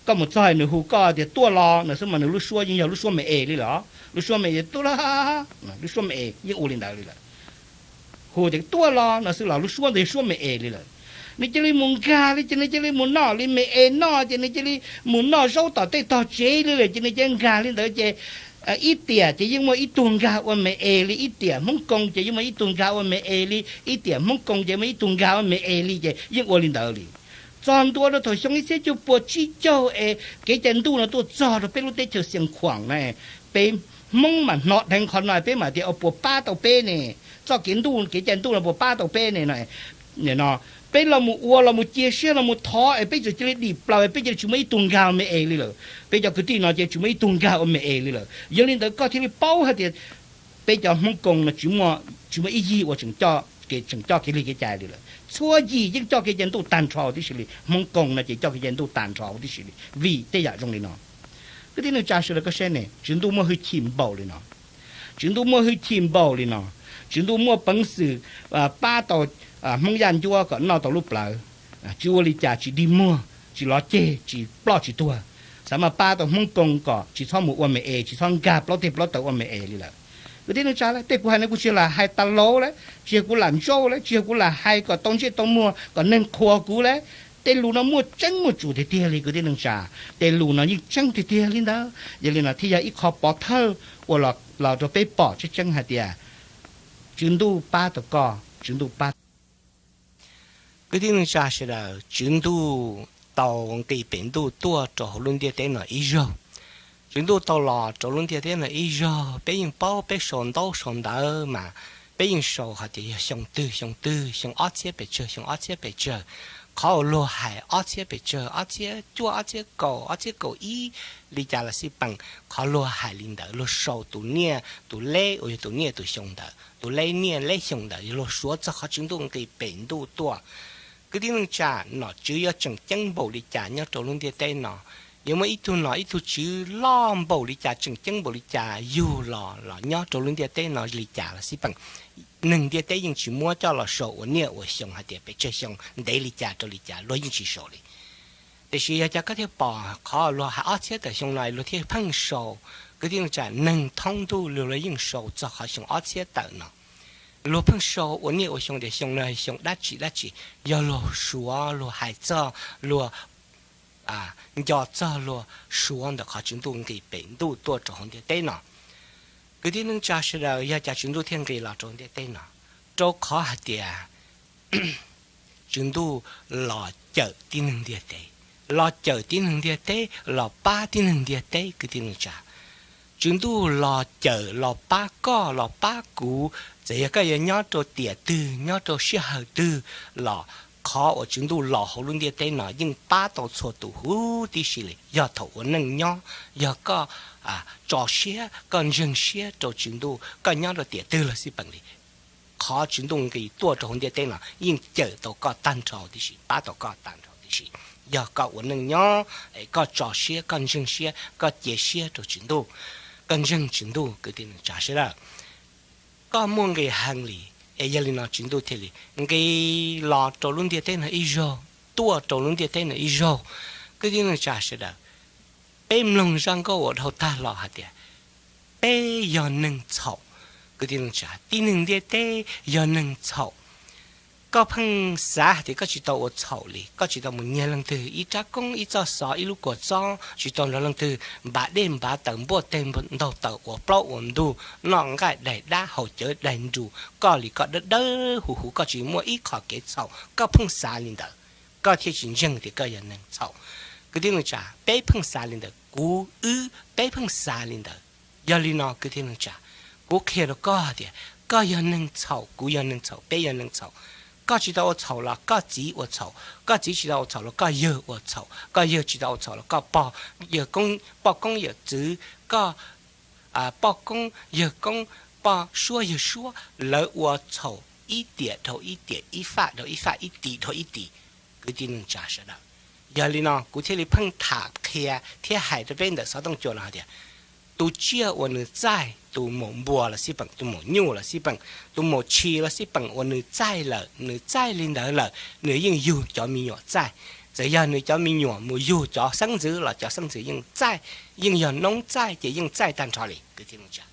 Koj mus txog nws hu koj tias tuaj los no xwb mas nws lub suab yeej yog lub suab me es li lawm. Lub suab me es tuaj los, lub suab me es yeej ua li ntawd li lawm. Hu tias tuaj los no xwb los lub suab ntawd yog suab me es li lawm. Nws cia li mus nkag li ces nws cia li mus noj li me es noj ces nws cia li mus noj zaub tom tej tog tsev li lawm ces nws cia li nkag li ntawd ces ib tiam ces yeej muaj ib tug nkag ua me es li, ib tiam Hmoob Koo ces yeej muaj ib tug nkag ua me es li, ib tiam Hmoob Koo ces muaj ib tug nkag ua me es li ces yeej ua li ntawd li. Txog ntua rau thaum xyoo ib txhiab cuaj puas tsib caug es kev cai ntuj no tuaj txog rau peb lub teb chaws Xias Khuam na, peb Hmoob mas hnov dheev qhov no peb mam tias ua puas pab tau peb ne. Txoj kev ntuj kev cai ntuj no puas pab tau peb ne no. Peb los mus ua los mus cia siab los mus thov es peb txawm cia li dim plaws peb cia li tsis muaj ib tug nkag ua me es li lawm. Peb cov kwv tij no cia li tsis muaj ib tug nkag ua me es li lawm. Yog li ntawd koj thiaj li paub hais tias peb cov Hmoob Koo no tsis muaj ib yig uas tseem coj kev lig kev cai li lawm. Txhua yim yeej coj kev cai ntuj tag nrho tib si li. Hmoob Koo no ces coj kev cai ntuj tag nrho tib si li vim tej yam zoo li no. Kwv tij neej tsa sawv daws koj saib ne, Tswv Ntuj muaj hwj chim npaum li no. Tswv Ntuj muaj hwj chim npaum li no. Tswv Ntuj muaj peev xwm pab tau Hmoob Yaj Ncuab kom noj tau lub plawv, tsis ua li cas, tsis dig muag, tsis lov ceg, tsis ploj tsis tuag. Xav mas pab tau Hmoob Koo kom tsis txhob mus ua me es, tsis txhob nkag plaub teg plaub taw ua me es li lawm. Kwv tij neej tsa, tej kuv hais no kuv tsis lam hais tas laus lawm, tsis yog kuv lam ntsauj lawm, tsis yog kuv lam hais kom tau ntsej tau muag kom neeg qhuas kuv lawm. Tej lus no muaj tseeb muaj tsum tiag tiag li kwv tij neej tsa. Tej lus no yeej tseeb tiag tiag li ntawd. Yog li no thiaj yog ib qho pov thawj uas los rau peb pom tseeb tseeb hais tias Tswv Ntuj pab tau koj, Tswv Ntuj pab tau. Kwv tij neej tsa sawv daws, Tswv Ntuj tau nqis pem ntuj tuaj rau hauv lub ntiaj teb no ib zaug. Tswv Ntuj tau los rau lub ntiaj teb no ib zaug, peb yeej paub, peb sau ntaub sau ntawv mas peb yeej sau hais tias yog xyoo twg xyoo twg, xyoo ob txhiab pes tsawg xyoo ob txhiab pes tsawg. Qhov uas luag hais ob txhiab pes tsawg, ob txhiab cuaj, ob txhiab kaum, ob txhiab kaum ib li cas los xij peem, qhov luag hais li ntawd luag sau tus niaj tus leb uas yog tus niaj tus xyoo ntawd, tus leb niaj leb xyoo ntawd yog luag suav txog qhov Tswv Ntuj nqis pem ntuj tuaj. Kwv tij neej tsa, nom tswv yuav tseem ceeb npaum li cas nyob rau lub ntiaj teb no? Yuav muaj ib tug nom ib tug tswv loj npaum li cas, tseem ceeb npaum li cas yug los los nyob rau lub ntiaj teb no li cas los xij peem, neeg ntiaj teb yeej tsis muab coj los sau ua niaj ua xyoo hais tias pes tsawg xyoo ntev li cas rau li cas, luag yeej tsis sau li. Tiam sis yog cas koj thiaj pom qhov luag hais ob txhiab tawm xyoo no luag thiaj pheej sau? Kwv tij neej tsa, neeg thoob ntuj luag yeej sau txog qhov xyoo ob txhiab tawm no. Luag pheej sau ua niaj ua xyoo tias xyoo no xyoo dab tsi dab tsi, yog luag suav, luag hais txog, luag nco txog, luag suav ntawm qhov Tswv Ntuj nqis pem ntuj tuaj rau hauv ntiaj teb no. Kwv tij neej tsa sawv daws, yog cas Tswv Ntuj thiaj nqis los rau ntiaj teb no? Rau qhov hais tias Tswv Ntuj los cawm tib neeg ntiaj teb, los cawm tib neeg ntiaj teb, los pab tib neeg ntiaj teb kwv tij neej tsa. Tswv Ntuj los cawm los pab koj los pab kuv, txawm yog koj yuav nyob rau tiam twg nyob rau sij hawm twg los qhov uas Tswv Ntuj los hauv lub ntiaj teb no yeej pab tau txhua tus huv tib si li. Yog thaum ua neej nyob, yog koj tso siab koj ntseeg siab rau Tswv Ntuj, koj nyob rau tiam twg los xij peem li, qhov Tswv Ntuj nqis tuaj rau hauv ntiaj teb no yeej cawm tau koj tag nrho tib si, pab tau koj tag nrho tib si. Yog koj ua neej nyob, koj tso siab, koj ntseeg siab, koj cia siab rau Tswv Ntuj, koj ntseeg Tswv Ntuj kwv tij neej tsa sawv daws, koj muaj nqis heev li. Es yog li no Tswv Ntuj thiaj li nqis los rau lub ntiaj teb no ib zaug, tuaj rau lub ntiaj teb no ib zaug. Kwv tij neej tsa sawv daws, peb mloog zaj nkauj uas dhau tag los hais tias peb yog neeg txhaum. Kwv tij neej tsa, tib neeg ntiaj teb yog neeg txhaum. Koj pheej xav hais tias koj tsis tau ua txhaum li, koj tsis tau mus nyiag leej twg ib rab koob, ib txoj xov, ib lub kua txob, tsis tau nrog leej twg npav dej npav taws, npuaj teg ntaug taws, ua plaub ua ntug, noj nqaij daig dab, haus cawv daig nrus, koj li koj dawb dawb huv huv, koj tsis muaj ib qho kev txhaum, koj pheej xav li ntawd, koj thiaj tsis ntseeg tias koj yog neeg txhaum. Kwv tij neej tsa, peb pheej xav li ntawd, kuv wb peb pheej xav li ntawd. Yog li no kwv tij neej tsa, kuv qhia rau koj tias koj yog neeg txhaum, kuv yog neeg txhaum, peb yog neeg txhaum. Koj tsis tau ua txhaum los koj txiv ua txhaum, koj txiv tsis tau ua txhaum los koj yawg ua txhaum, koj yawg tsis tau ua txhaum los koj pog, yawg koob, poj koob yawm txwv, koj poj koob yawg koob, poj suab yawg suab, lawv ua txhaum ib tiam dhau ib tiam, ib faj dhau ib faj, ib tim dhau ib tim. Kwv tij neej tsa sawv daws, yog li no kuv thiaj li pheej tham qhia thiab hais rau peb ntawm xov tooj cua no hais tias tus tsiaj uas nws txaij, tus maum npua los xij peem, tus maum nyuj los xij peem, tus maum tshis los xij peem uas nws txaij lawm, nws txaij li ntawd lawm, nws yeej yug cov me nyuam txaij. Txawm yog nws cov me nyuam mus yug cov xeeb ntxwv los cov xeeb ntxwv yeej txaij, yeej yog noob txaij ces yeej txaij tag nrho li kwv tij neej tsa.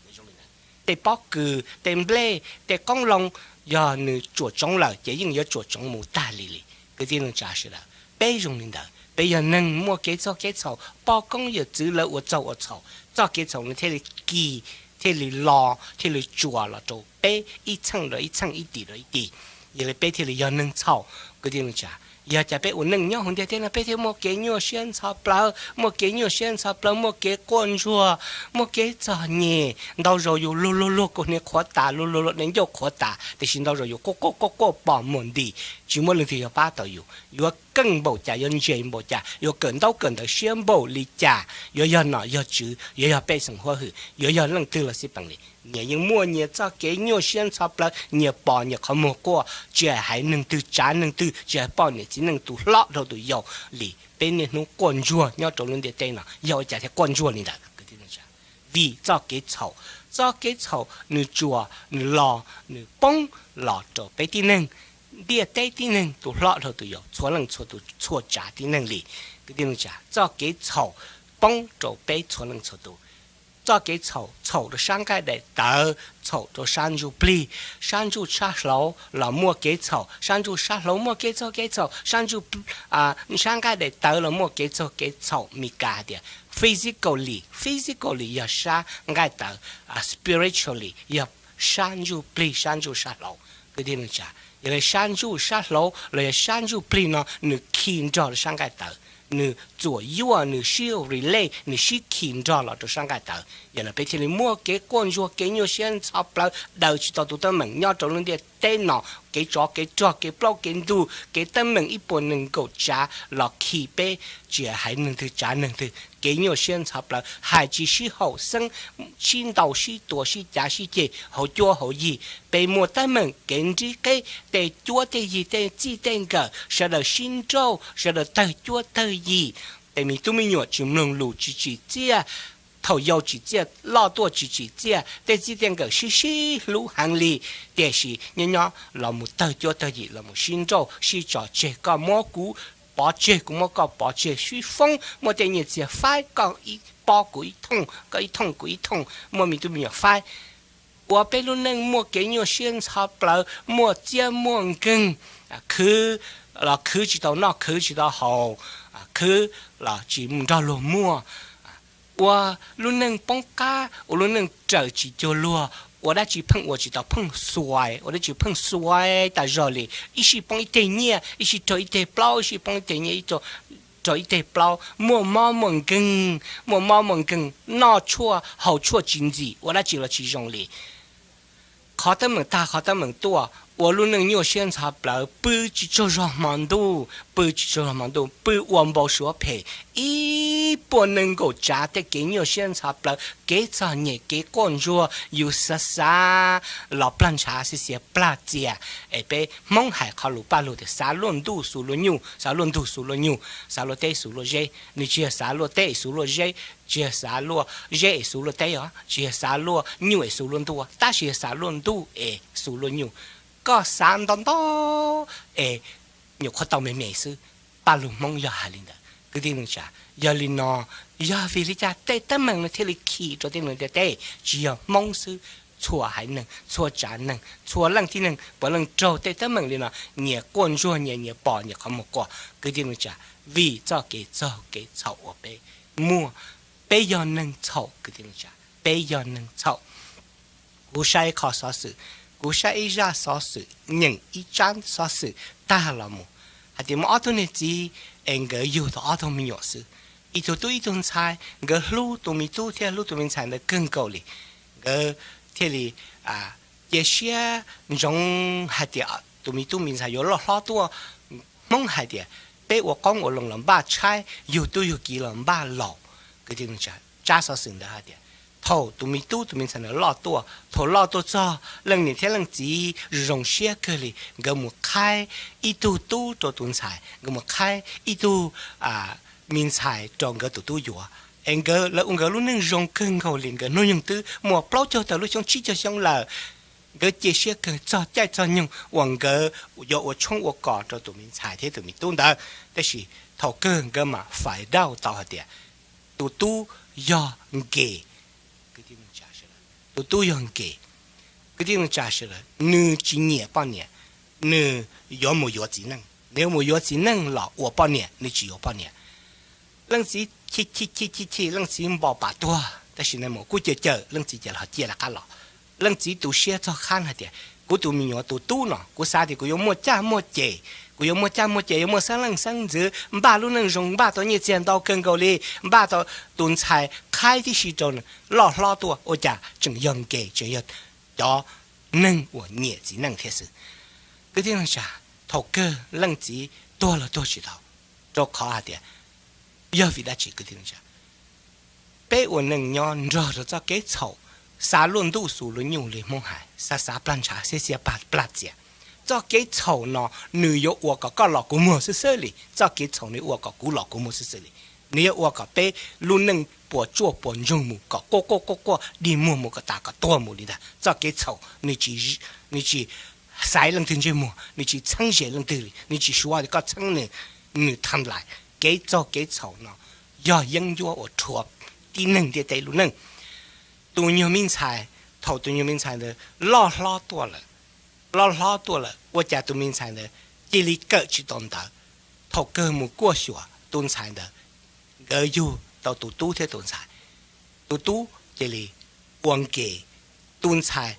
Tej pob kws, tej nplej, tej qoob loo, yog nws tsuam tsoov lawm ces yeej yuav tsuam tsoov mus tag li li. Kwv tij neej tsa sawv daws, peb zoo li ntawd, peb yog neeg muaj kev txog kev txhaum, poj koob yawm txwv lawv ua txaug ua txhaum, txoj kev txhaum nws thiaj li kis, thiaj li los, thiaj li tsuas los rau peb ib txheej rau ib txheej, ib tim rau ib tim. Yog li peb thiaj li yog neeg txhaum. Kwv tij neej tsa, yog cas peb ua neej nyob hauv ntiaj teb no peb thiaj muaj kev nyuaj siab ntxhov plawv, muaj kev nyuaj siab ntxhov plawv, muaj kev quaj ntsuag, muaj kev txom nyem, ntau zaus yus luag luag luag kuv hniav qhuav tas, luag luag luag hniav ncauj qhuav tas, tiam sis ntau zaus yus quaj quaj quaj quaj pom muag nti, tsis muaj leej twg yuav pab tau yus. Yuav keej npaum cas, yuav ntse npaum cas, yuav kawm ntaub kawm ntawv siab npaum li cas, yuav yog nom yog tswv, yuav yog pej xeem huab hwm, yuav yog leej twg los xij peem li, nyias yeej muaj nyias txoj kev nyuaj siab ntxhov plawv, nyias pom nyias qhov muag quaj, tsis hais neeg twg tsav neeg twg, tsis hais poj niam txiv neej, tus hlob dhau tus yau li. Peb niaj hnub quaj ntsuag nyob rau lub ntiaj teb no yog ua cas thiaj quaj ntsuag li ntawd? Vim txoj kev txhaum. Txoj kev txhaum nws tsuas, nws los, nws poob los rau peb tib neeg, ntiaj teb tib neeg, tus hlob dhau tus yau, txhua leej txhua tus, txhua tsav tib neeg li. Kwv tij neej tsa, txoj kev txhaum poob rau peb txhua leej txhua tus. Txoj kev txhaum, txhaum rau sab nqaij daim tawv, txhaum rau sab ntsuj plig, sab ntsuj sab hlauv los muaj kev txhaum, sab ntsuj sab hlauv muaj kev txhaum, kev txhaum, sab ntsuj, sab nqaij daim tawv los muaj kev txhaum, kev txhaum. Mis kas hais tias physically, physically yog sab nqaij tawv, spiritually yog sab ntsuj plig, sab ntsuj sab hlauv. Kwv tij neej tsa, yog li sab ntsuj sab hlauv los yog sab ntsuj plig no nws khi nrog rau sab nqaij tawv, nws txuam yuaj, nws sib relate, nws sib khi nrog los rau sab nqaij tawv. Yog no peb thiaj li muaj kev quaj ntsuag, kev nyuaj siab ntxhov plawv, daws tsis tau tus teeb meem nyob rau lub ntiaj teb no, kev tsov kev rog, kev plaub kev ntug, kev teeb meem ib puas nees nkaum tsav los khi peb, tsis hais neeg twg tsav neeg twg, kev nyuaj siab ntxhov plawv, hais tsis sib haum xeeb, sib ntaus sib tua sib cav sib ceg hauv cuab hauv yig. Peb muaj teeb meem kev nrib qeb, tej cuab tej yig, tej txij tej nkawm, sawv daws sib nrauj, sawv daws tawg cuab tawg yig. Tej me tub me nyuam tsis mloog lus, tsis tsim txiaj, thaum yau tsim txiaj, loj tuaj tsis tsim txiaj, tej txij tej nkawm sib sib hlub heev li, tiam sis nyob nyob los mus tawg cuab tawg yig, los mus sib nrauj sib tso tseg, koj muab kuv pov tseg, kuv muab koj pov tseg, sib foob, muaj tej nyiaj txiag faib, koj ib pob kuv ib thooj, koj ib thooj kuv ib thooj, muaj me tub me nyuam faib. Ua peb lub neej muaj kev nyuaj siab ntxhov plawv, muaj txiab muaj nkeeg, khwv los khwv tsis tau noj, khwv tsis tau haus, khwv los tsis mus nrog luag muaj. Ua lub neej poob qab, ua lub neej raws tsis cuag luag, ua dab tsi pheej ua tsis tau, pheej xuais, ua dab tsi pheej xuais tas zog li, ib sij poob ib teg nyiaj, ib sij raug ib teg plaub, ib sij poob ib teg nyiaj, raug ib teg plaub, muaj mob muaj nkeeg, muaj mob muaj nkeeg, noj tshuaj haus tshuaj tsis ntxim, ua dab tsi los tsis zoo li. Qhov teeb meem tag qhov teeb meem tuaj, ua lub neej nyuaj siab ntxhov plawv, pw tsis tsaug zog hmo ntuj, pw tsis tsaug zog hmo ntuj, pw ua npau suav phem, ib puas nees nkaum tsav tej kev nyuaj siab ntxhov plawv, kev txom nyem, kev quaj ntsuag, yus xav xav los plag ntshav, xiv xiav plag txias. Es peb Hmoob hais qhov lus paj lug tias xav luaj ntuj xu luaj nyuj, xav luaj ntug xu luaj nyuj, xav luaj teb xu luaj zeb. Nws tsis yog xav luaj teb es xu luaj zeb, tsis yog xav luaj zeb es xu luaj teb os, tsis yog xav luaj nyuj es xu luaj ntuj, tab sis yog xav luaj ntuj es xu luaj nyuj. koj xav nto nto es nyuam qhuav tau me me xwb. Paj lug Hmoob yog hais li ntawd kwv tij neej tsa. Yog li no, yog vim li cas tej teeb meem no thiaj li khi rau tej neeg ntiaj teb? Tsis yog Hmoob xwb, txhua haiv neeg, txhua tsav neeg, txhua leej tib neeg puav leej raug tej teeb meem li no, nyias quaj ntsuag nyias, nyias pom nyias qhov muag quaj kwv tij neej tsa, vim txoj kev txaug kev txhaum uas peb muaj. Peb yog neeg txhaum kwv tij neej tsa, peb yog neeg txhaum. Kuv saib ib qho xov xwm, kuv saib ib zaj xov xwm, nyeem ib tsab xov xwm tag los mus hais tias muaj ob tug niag txiv es nkawd yug tau ob tug me nyuam xwb, ib tug tub ib tug ntxhais, nkawd hlub tus me tub thiab hlub tus me ntxhais ntawd kawg nkaus li. Nkawd thiaj li cia siab ntsoov hais tias tus me tub me ntxhais yuav loj hlob tuaj. Hmoob hais tias peb ua qoob ua loo los npaj tshaib, yug tub yug kiv los npaj laus. Kwv tij neej tsa, tsab xov xwm ntawd hais tias thaum tus me tub tus me ntxhais ntawd loj tuaj, thaum loj tuaj txog leej niam thiab leej txiv zoo siab kawg li, nkawd mus qhaib ib tug tub rau tus ntxhais, nkawd mus qhaib ib tug me ntxhais rau nkawd tus tub yuav. Es nkawd, lawv ua nkawd lub neej zoo kawg nkaus li, nkawd hnub nyoog twb muaj plaub caug tawm lub xyoo tsib caug xyoo lawm. Nkawd cia siab kawg txog caij txog nyoog uas nkawd yuav ua tshoob ua kos rau tus me ntxhais thiab tus me tub ntawd. Tab sis thaum kawg nkawd mam fais dawj tau hais tias tus tub yog nkev. Kwv tij neej tsa sawv daws, tus tub yog nkev. Kwv tij neej tsa sawv daws, nws tsis nyiam poj niam, nws yuav mus yuav txiv neej, nws yuav mus yuav txiv neej los ua poj niam, nws tsis yuav poj niam. Leej txiv chim chim chim chim chim, leej txiv npo pam tuag, tab sis nws mus kuj cawm cawm, leej txiv ces los cia lawv qab los. Leej txiv tu siab txog qhab hais tias kuv tus me nyuam tus tub no, kuv xav tias kuv yuav muaj caj muaj ces, kuv yuav muaj caj muaj ces, yuav muaj xeeb leej xeeb ntxwv, npaj lub neej zoo, npaj tau nyiaj txiag ntau kawg nkaus li, npaj tau tus ntxhais qhaib tib si rau nws loj hlob tuaj, ua cas tseem yog nkev, tseem yog cov neeg uas nyiam txiv neej thiab xwb. Kwv tij neej tsa, thaum kawg leej txiv tuag los tuag tsis tau, rau qhov hais tias yog vim dab tsi kwv tij neej tsa? Peb ua neej nyob nrog rau txoj kev txhaum, xav luaj ntuj xu luaj nyuj li Hmoob hais, xav xav plag ntshav xiab xiab plag txias. Txoj kev txhaum no nws yuav ua kom koj los kuv muag xwb xwb li, txoj kev txhaum nws ua kom kuv los kuv muag xwb xwb li. Nws yuav ua kom peb lub neej puas tsuaj puas ntsoog mus kom quaj quaj quaj quaj dig muag mus kom tas kom tuag mus li ntag. Txoj kev txhaum nws tsis, nws tsis xaiv leej twg ntsej muag, nws tsis txheeb ze leej twg li, nws tsis suav tias koj txheeb nws, nws tham lais. Kev txaug kev txhaum no yog yeeb ncuab uas rhuav tib neeg ntiaj teb lub neej. Tus nyuag me ntxhais, thaum tus nyuag me ntxhais ntawd loj hlob tuaj lawm, loj hlob tuaj lawm ua cas tus me ntxhais ntawd cia li kawm tsis tau ntawv. Thaum kawg mus kuaj xyuas tus ntxhais ntawd, nkawd yug tau tus tub thiab tus ntxhais. Tus tub cia li ua nkev, tus ntxhais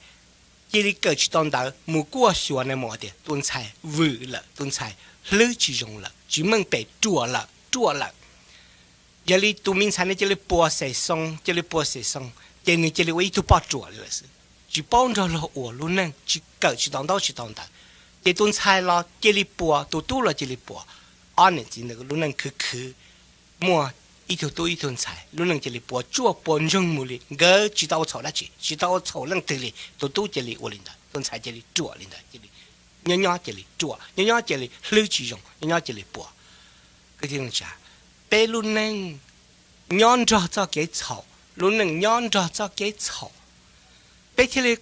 cia li kawm tsis tau ntawv, mus kuaj xyuas na mus tias tus ntxhais vwm lawm, tus ntxhais hlwb tsis zoo lawm, tsis meej pem, ruam lawm, ruam lawm. Yog li tus me ntxhais no cia li puas xem xoo, cia li puas xem xoo, ces nws cia li ua ib tug poj ruam li lawm xwb. Tsis paub nrog luag ua lub neej, tsis kawm tsis tau ntaub tsis tau ntawv. Ces tus ntxhais los cia li puas, tus tub los cia li puas. Ob niam txiv ntawd lub neej khwv khwv, muaj ib tug tub ib tug ntxhais, lub neej cia li puas tsuaj puas ntsoog mus li, nkawd tsis tau ua txhaum dab tsi, tsis tau ua txhaum leej twg li, tus tub cia li ua li ntawd, tus ntxhais cia li ruam li ntawd, cia li nyob nyob cia li ruam, nyob nyob cia li hlwb tsis zoo, nyob nyob cia li puas. Kwv tij neej tsa, peb lub neej nyob nrog txoj kev txhaum, lub neej nyob nrog txoj kev txhaum, peb thiaj li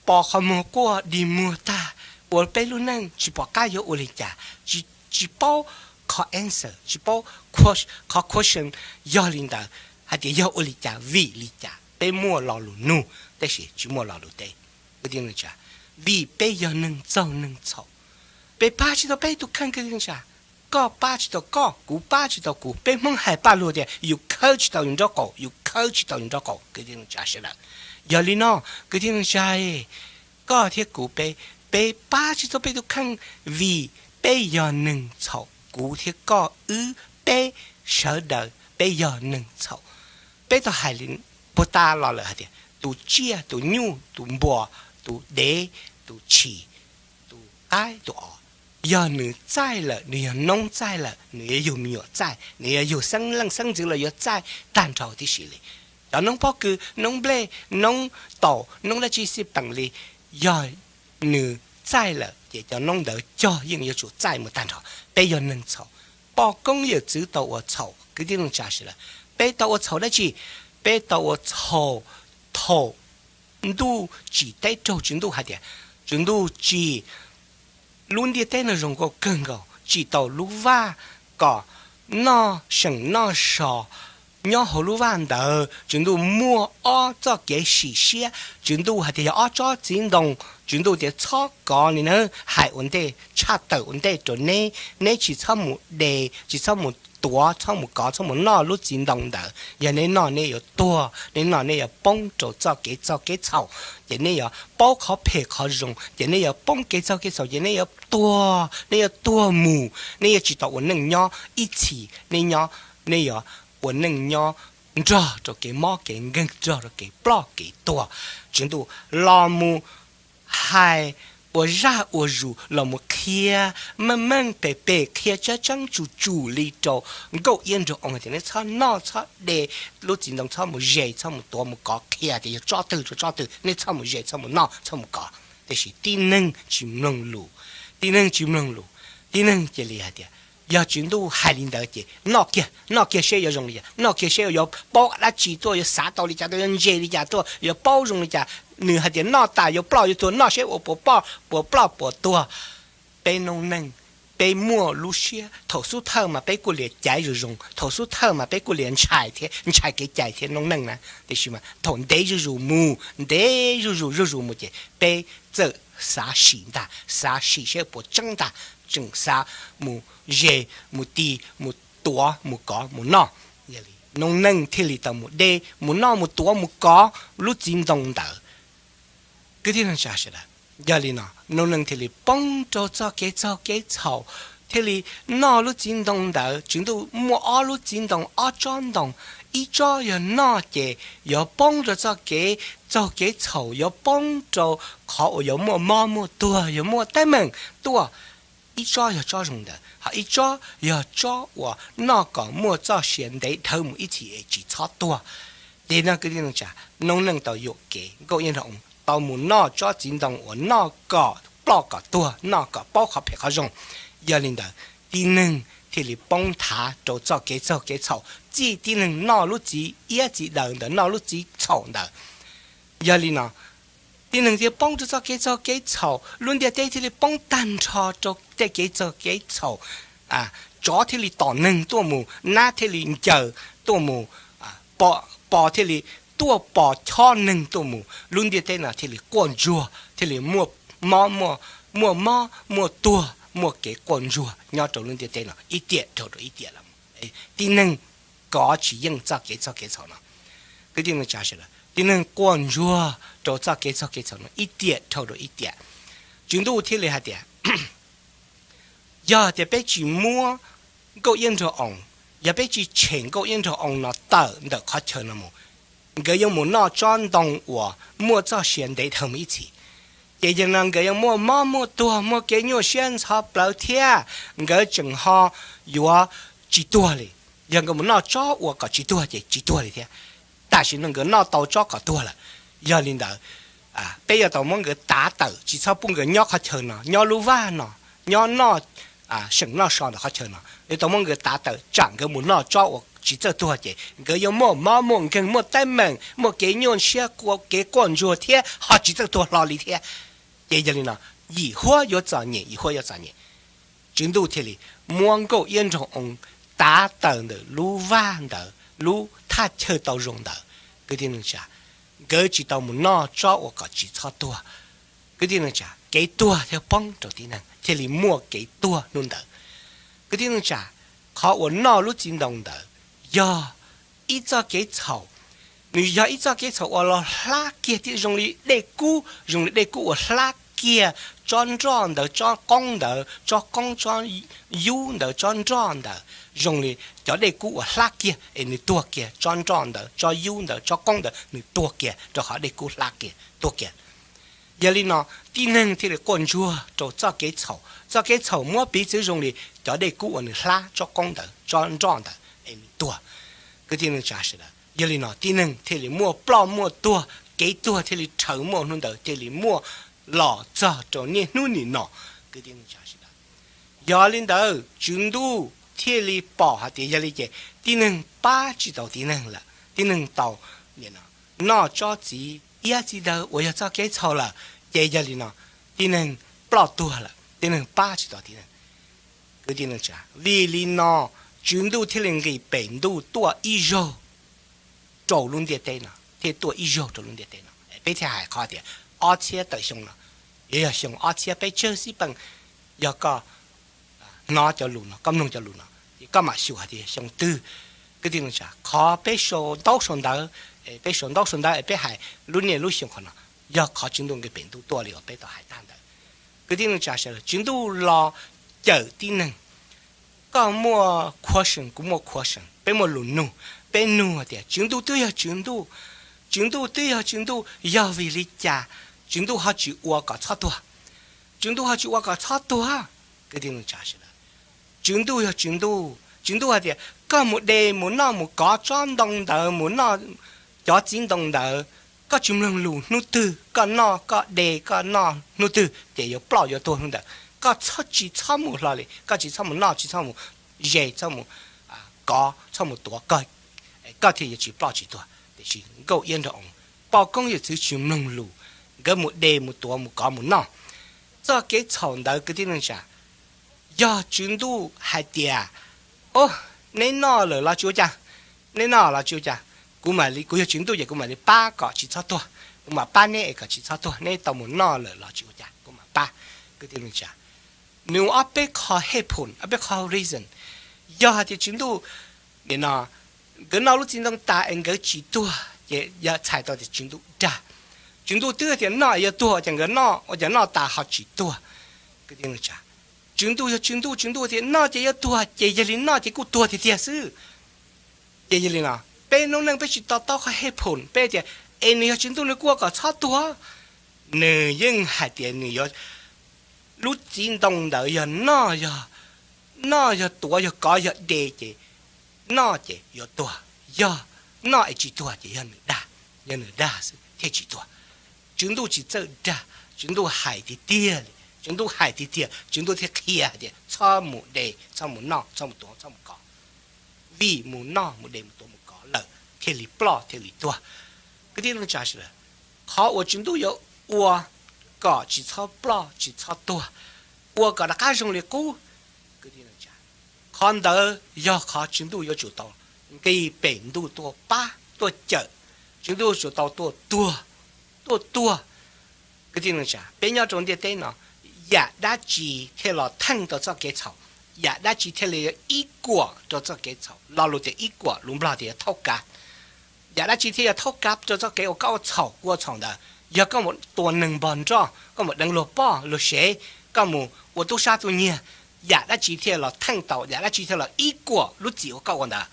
pos qhov muag quaj dig muag tag, ua peb lub neej tsis pom qab yuav ua li cas, tsis, tsis paub qhov answer, tsis paub qhov question yog li ntawd, hais tias yog ua li cas, vim li cas. Peb muaj lo lus nug, tab sis tsis muaj lo lus teb. Kwv tij neej tsa, vim peb yog neeg txaug neeg txhaum, peb pab tsis tau peb tus kheej kwv tij neej tsa. Koj pab tsis tau koj, kuv pab tsis tau kuv. Peb Hmoob hais paj lug tias yus khawb tsis tau yus nraub qaum, yus khawb tsis tau yus nraub qaum kwv tij neej tsa sawv daws. Yog li no, kwv tij neej tsa, koj thiab kuv peb, peb pab tsis tau peb tus kheej, vim peb yog neeg txhaum, kuv thiab koj wb peb sawv daws peb yog neeg txhaum. Peb tau hais li puag ta los lawm hais tias tus tsiaj, tus nyuj, tus npua, tus dev, tus tshis, tus qaib tus os, yog nws txaij lawm, nws yog noob txaij lawm, nws yuav yug me nyuam txaij, nws yuav yug xeeb leej xeeb ntxwv los yuav txaij tag nrho tib si li. Cov noob pob kws, noob nplej, noob taum, noob dab tsi xij peem li, yog nws txaij lawm ces cov noob ntawd cog yeej yuav tsum txaij mus tag nrho. Peb yog neeg txhaum, poj koob yawm txwv tau ua txhaum kwv tij neej tsa sawv daws. Peb tau ua txhaum dab tsi? Peb tau ua txhaum thaum ntuj tsim teb raug tswv ntuj hais tias tswv ntuj tsim Lub ntiaj teb no zoo nkauj kawg nkaus, tsim tau lub vaj kom noj seem noj so. Nyob hauv lub vaj ntawd Tswv Ntuj muaj ob txoj kev sim siab. Tswv Ntuj hais tias yog ob tsob txiv ntoo, Tswv Ntuj tias txhob kov li na, hais ua ntej, tshaj tawm ua ntej rau neb, neb tsis txhob mus de, tsis txhob mus tuav, txhob mus kov, txhob mus noj lub txiv ntoo ntawd. Yog neb noj neb yuav tuag, neb noj neb yuav poob rau txoj kev txaug kev txhaum, ces neb yuav paub qhov phem qhov zoo, ces neb yuav poob kev txaug kev txhaum, ces neb yuav tuag, neb yuav tuag mus, neb yuav tsis tau ua neej nyob ib txhis, neb nyob, neb yuav ua neej nyob nrog rau kev mob kev nkeeg, nrog rau kev ploj kev tuag. Tswv Ntuj los mus hais ua zaj ua zus, los mus qhia meej meej pem pem, qhia tseeb tseeb tsum tsum li rau Nkauj Iab Nraug Oo tias neb txhob noj txhob de lub txiv ntoo, txhob mus ze, txhob mus tuav mus kov, qhia tias yog tsob twg rau tsob twg, neb txhob mus ze, txhob mus noj, txhob mus kov. Tiam sis tib neeg tsis mloog lus, tib neeg tsis mloog lus, tib neeg cia li hais tias yog Tswv Ntuj hais li ntawd ces noj kiag, noj kiag seb yuav zoo li cas, noj kiag seb yuav paub dab tsi tuaj, yuav xav tau li cas tuaj, yuav ntse li cas tuaj, yuav paub zoo li cas. Nws hais tias noj tas yuav ploj yuav tuag, noj seb ua puas ploj, puas ploj puas tuag. Peb noob neej, peb muaj lub siab, thaum xub thawj mas peb kuj liam caiv zoo zoo, thaum xub thawj mas peb kuj liam ntshai thiab, ntshai kev cai thiab noob neej na. Tiam sis mas thaum ntev zuj zus mus, ntev zuj zus zuj zus mus ces peb txawm xav sim ntag, xav sim seb puas tseeb ntag, tseem xav mus ze, mus ti, mus tuav, mus kov, mus noj. Noob neej thiaj li tau mus de, mus noj, mus tuav, mus kov lub txiv ntoo ntawd. Kwv tij neej tsa sawv daws, yog li no noob neej thiaj li poob rau txoj kev txaug kev txhaum, thiaj li noj lub txiv ntoo ntawd. Tswv Ntuj muaj ob lub txiv ntoo, ob tsob ntoo, ib tsob yog noj ces yuav poob rau txoj kev txaug kev txhaum, yuav poob rau qhov uas yuav muaj mob muaj tuag, yuav muaj teeb meem tuaj. Ib tsob yog tsob zoo ntawd, ho ib tsob yog tsob uas noj kom muaj txoj sia ntev dhawv mus ib txhis es tsis txhob tuag. Ces no kwv tij neej tsa, noob neej tau yuam kev, Nkauj Iab Nraug Oo tau mus noj tsob txiv ntoo uas noj kom ploj kom tuag, noj kom paub qhov phem qhov zoo. Yog li ntawd tib neeg thiaj li poob thav rau txoj kev txaug kev txhaum, txij tib neeg noj lub txiv iab txiv daw ntawd, noj lub txiv txhaum ntawd. Yog li no tib neeg thiaj poob rau txoj kev txaug kev txhaum, lub ntiaj teb thiaj li poob tag nrho rau tej kev txaug kev txhaum. Tsov thiaj li tom neeg tuaj mus, nab thiaj li ncaws tuaj mus, pos thiaj li tuaj pos chob neeg tuaj mus, lub ntiaj teb no thiaj li quaj ntsuag, thiaj li muaj mob, muaj mob muaj tuag, muaj kev quaj ntsuag nyob rau lub ntiaj teb no ib tiam dhau rau ib tiam los. Tib neeg kov tsis yeej txoj kev txaug kev txhaum no. Kwv tij neej tsa sawv daws, tib neeg quaj ntsuag rau txoj kev txaug kev txhaum no ib tiam dhau rau ib tiam. Tswv Ntuj thiaj li hais tias, yog tias peb tsis muab Nkauj Iab Nraug Oo, yog peb tsis tshem Nkauj Iab Nraug Oo no tawm ntawm qhov chaw no mus, nkawd yuav mus noj tsob ntoo uas muaj txoj sia ntev dhawv mus ib txhis. Ces yog no nkawd yuav muaj mob muaj tuag, muaj kev nyuaj siab ntxhov plawv thiab, nkawd tseem ho yuav tsis tuag li. Yog nkawd mus noj tsob uas kom tsis tuag ces tsis tuag li thiab. Tam sim no nkawd noj tau tsob kom tuag lawm. Yog li ntawd, peb yuav tau muab nkawd tav tawm, tsis txhob pub nkawd nyob qhov chaw no, nyob lub vaj no, nyob noj seem noj so ntawm qhov chaw no. Yuav tau muab nkawd tav tawm tsam nkawd mus noj tsob uas tsis txawj tuag ces nkawd yuav muaj mob muaj nkeeg, muaj teeb meem, muaj kev nyuaj siab, kev quaj ntsuag thiab ho tsis txawj tuag hlo li thiab. Ces yog li no, yim huab yuav txom nyem, yim huab yuav txom nyem. Tswv Ntuj thiaj li muab Nkauj Iab Nraug Oo tav tawm ntawm lub vaj ntawd, lub thaj chaw tau zoo ntawd. Kwv tij neej tsa, nkawd tsis tau mus noj tsob uas kom tsis txhob tuag. Kwv tij neej tsa, kev tuag thiaj poob rau tib neeg, thiaj li muaj kev tuag hnub ntawd. Kwv tij neej tsa, qhov uas noj lub txiv ntoo ntawd yog ib txoj kev txhaum. Nws yog ib txoj kev txhaum uas los hlab kiag thiab zoo li dej kub, zoo li dej kub uas hlab kiag tsob nroj ntawd, tsob qoob ntawd, tsob qoob, tsob yub ntawd, tsob nroj ntawd, zoo li cov dej kub uas hlab kiag es nws tuag kiag, tsob nroj ntawd, tsob yub ntawd, tsob qoob ntawd nws tuag kiag rau qhov dej kub hlab kiag tuag kiag. Yog li no, tib neeg thiaj li quaj ntsuag rau txoj kev txhaum. Txoj kev txhaum muab piv txwv zoo li cov dej kub uas nws hlab tsob qoob ntawd, tsob nroj ntawd es nws tuag. Kwv tij neej tsa sawv daws, yog li no tib neeg thiaj li muaj ploj muaj tuag, kev tuag thiaj li rhawv muaj hnub ntawd, thiaj li muaj los txog rau niaj hnub nim no. Kwv tij neej tsa sawv daws, yog li ntawd Tswv Ntuj thiaj li pom hais tias yog li ces tib neeg pab tsis tau tib neeg lawm, tib neeg tau noj tsob txiv iab txiv daw uas yog txoj kev txhaum lawm, ces yog li no tib neeg ploj tuag lawm. Tib neeg pab tsis tau tib neeg. Kwv tij neej tsa, vim li no Tswv Ntuj thiaj li nqis pem ntuj tuaj ib zaug rau lub ntiaj teb no, thiaj tuaj ib zaug rau lub ntiaj teb no. Peb thiaj hais qhov tias ob txhiab tawm xyoo no, yuav yog xyoo ob txhiab peb tsawg xib peem. Yog koj hnov cov lus no, koj mloog cov lus no, ces koj mam xyuas hais tias xyoo twg. Kwv tij neej tsa, qhov peb sau ntaub sau ntawv, peb sau ntaub sau ntawv es peb hais lub niaj lub xyoo qhov no, yog qhov Tswv Ntuj nqis pem ntuj tuaj li uas peb tau hais tag ntawd. Kwv tij neej tsa sawv daws, Tswv Ntuj los cawm tib neeg. Koj muaj question, kuv muaj question, peb muaj lus nug. Peb nug tias Tswv Ntuj twb yog Tswv Ntuj, Tswv Ntuj twb yog Tswv Ntuj, yog vim li cas Tswv Ntuj ho tsis ua kom txhob tuag? Tswv Ntuj ho tsis ua kom txhob tuag. Kwv tij neej tsa sawv daws, Tswv Ntuj yog Tswv Ntuj, Tswv Ntuj hais tias koj mus de mus noj mus kov tsob ntoo ntawd, mus noj cov txiv ntoo ntawd, koj tsis mloog lus, hnub twg koj noj, koj de koj noj hnub twg ces yuav ploj yuav tuag hnub ntawd. Koj txhob, tsis txhob mus hlo li, koj tsis txhob mus noj, tsis txhob mus ze, txhob mus kov, txhob mus tuav, koj thiaj yuav tsis ploj tsis tuag. Tiam sis Nkauj Iab Nraug Oo, poj koob yawm txwv tsis mloog lus, nkawd mus de mus tuav mus kov mus noj. Txoj kev txhaum ntawd kwv tij neej tsa, yog Tswv Ntuj hais tias, o, neb noj lawm los tsis ua cas, neb noj los tsis ua cas, kuv mam li, kuv yog Tswv Ntuj ces kuv mam li pab kom tsis txhob tuag, kuv mam pab neb es kom tsis txhob tuag, neb tau mus noj lawm los tsis ua cas, kuv mam pab. Kwv tij neej tsa, nws ob peb qho hej phum, ob peb qho reason. Yog hais tias Tswv Ntuj, nim no nkawd noj lub txiv ntoo tas es nkawd tsis tuag ces yog txhais tau tias Tswv Ntuj dag. Tswv Ntuj twb tias noj es yuav tuag, ua cas nkawd noj, ua cas noj tas ho tsis tuag? Kwv tij neej tsa, Tswv Ntuj yog Tswv Ntuj, Tswv Ntuj tias noj ces yuav tuag ces yog li noj ces kuj tuag tiag tiag xwb. Ces yog li no, peb noob neej peb tsis to taub qhov hej phum, peb tias es nws yog Tswv Ntuj nws kuj ua kom txhob tuag. Nws yeej hais tias nws yuav, lub txiv ntoo ntawd yog noj, yog noj yog tuav yog kov yog de ces noj ces yuav tuag, yog noj es tsis tuag ces yog nws dag, yog nws dag xwb thiaj tsis tuag. Tswv Ntuj tsis txawj dag, Tswv Ntuj hais tiag tiag li, Tswv Ntuj hais tiag tiag, Tswv Ntuj thiaj qhia hais tias txhob mus de, txhob mus noj, txhob mus tuav, txhob mus kov, vim mus noj mus de mus tuav mus kov lawm thiaj li ploj thiaj li tuag. Kwv tij neej tsa sawv daws, qhov uas Tswv Ntuj yuav ua kom tsis txhob ploj tsis txhob tuag, ua kom rov qab zoo li qub, kwv tij neej tsa, qhov ntawd yog qhov Tswv Ntuj yuav tsum tau nqis pem ntuj tuaj pab tuaj cawm, Tswv Ntuj yuav tsum tau tuaj tuag, tuaj tuag. Kwv tij neej tsa, peb nyob rau ntiaj teb no, yam dab tsi thiaj los theej tau txoj kev txhaum? Yam dab tsi thiaj li yuav ib kuam rau txoj kev txhaum? Lo lus tias ib kuam lus Nplog tias yog thaub kav. Yam dab tsi thiaj yog thaub kav rau txoj kev uas koj ua txhaum kuv ua txhaum ntawd? Yog koj mus tua neeg npog nroj, koj mus deev luag poj luag sev, koj mus ua tub sab tub nyiag, yam dab tsi thiaj los theej tau, yam dab tsi thiaj los ib kuam lub txim uas koj ua ntawd?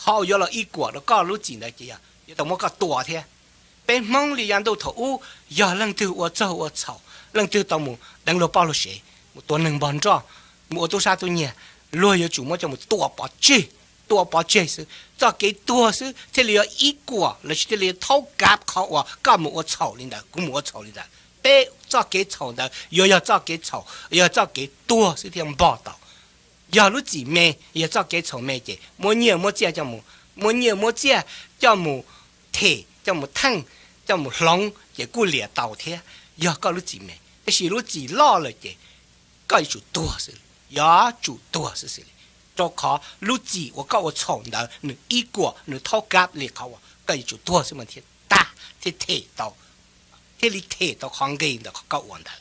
Qhov uas yuav los ib kuam rau koj lub txim ntawd ces yog yuav tau muab koj tua thiab. Peb Hmoob li yav ntuj thaum ub, yog leej twg ua txaug ua txhaum, leej twg tau mus deev luag poj luag sev, mus tua neeg npog nroj, mus ua tub sab tub nyiag, luag yuav tsum muab coj mus tua pov tseg, tua pov tseg xwb, txoj kev tuag xwb thiaj li yuav ib kuam los sis thiaj li thaub kav qhov uas koj mus ua txhaum li ntawd, kuv mus ua txhaum li ntawd. Peb txoj kev txhaum ntawd yuav yog txoj kev txhaum, yog txoj kev tuag xwb thiaj npog tau. Yog lub txim me, yog txoj kev txhaum me ces muab nyiaj muab txiaj coj mus, muab nyiaj muab txiaj coj mus them, coj mus theej, coj mus hloov ces kuj liam tau thiab, yog koj lub txim me. Tab sis lub txim loj lawm ces koj yuav tsum tuag xwb, yuav tsum tuag xwb xwb li. Rau qhov lub txim uas koj ua txhaum ntawd nws ib kuam, nws thaub kav li qhov uas koj yuav tsum tuag xwb mas thiaj tag, thiaj them tau, thiaj li them tau qhov nqi ntawm qhov koj ua ntawd.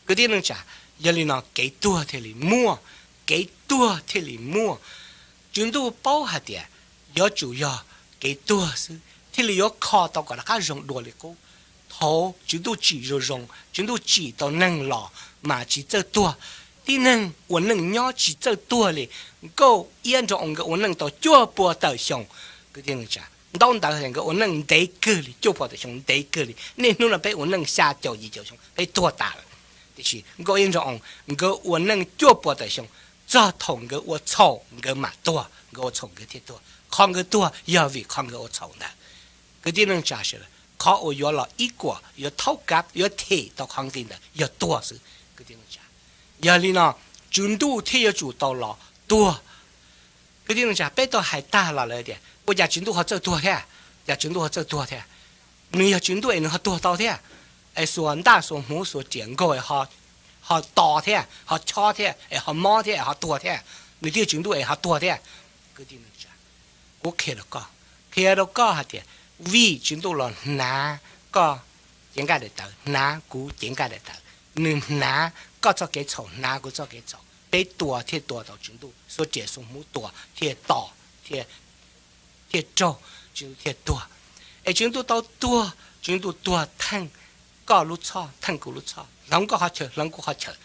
Kwv tij neej tsa, yog li no kev tuag thiaj li muaj, kev tuag thiaj li muaj. Tswv Ntuj paub hais tias yuav tsum yog kev tuag xwb thiaj li yuav kho tau kom rov qab zoo dua li qub. Thaud Tswv Ntuj tsim zoo zoo, Tswv Ntuj tsim tau neeg los mas tsis txawj tuag. Tib neeg ua neej nyob tsis txawj tuag li. Nkauj Iab Nraug Oo nkawd ua neej tau cuaj puas tawm xyoo. Kwv tij neej tsa, ntaub ntawv hais nkawd ua neej ntev kawg li, cuaj puas tawm xyoo ntev kawg li. Niaj hnub no peb ua neej xya caum yim caum xyoo peb tuag tas lawm. Tiam sis Nkauj Iab Nraug Oo nkawd ua neej cuaj puas tawm xyoo, txog thaum nkawd ua txhaum nkawd mam tuag, nkawd ua txhaum nkawd thiaj tuag. Qhov nkawd tuag yog vim qhov nkawd ua txhaum ntawd. Kwv tij neej tsa sawv daws, qhov uas yuav los ib kuam, yuav thaub kav, yuav them tau qhov nqi ntawd yog tuag xwb. Kwv tij neej tsa, yog li no Tswv Ntuj thiaj yuav tsum tau los tuag. Kwv tij neej tsa, peb tau hais tag los lawm tias ua cas Tswv Ntuj ho txawj tuag thiab? Cas Tswv Ntuj ho txawj tuag thiab? Nws yog Tswv Ntuj es nws ho tuag tau thiab? Es xuas ntaj xuas hmuv xuas riam nkaug ho, ho to thiab, ho chob thiab, es ho mob thiab, ho tuag thiab. Nws twb yog Tswv Ntuj es ho tuag thiab. Kwv tij neej tsa, kuv qhia rau koj, qhia rau koj hais tias vim Tswv Ntuj los hnav koj cev nqaij daim tawv, hnav kuv cev nqaij daim tawv, nws hnav koj txoj kev txhaum, hnav kuv txoj kev txhaum, peb tua thiaj tua tau Tswv Ntuj, xuas riam xuas hmuv tua thiaj to, thiaj thiaj raug, Tswv Ntuj thiaj tuag. Es Tswv Ntuj tau tuag, Tswv Ntuj tuag theej koj lub txhoj, theej kuv lub txhoj, hloov koj qhov chaw, hloov kuv qhov chaw.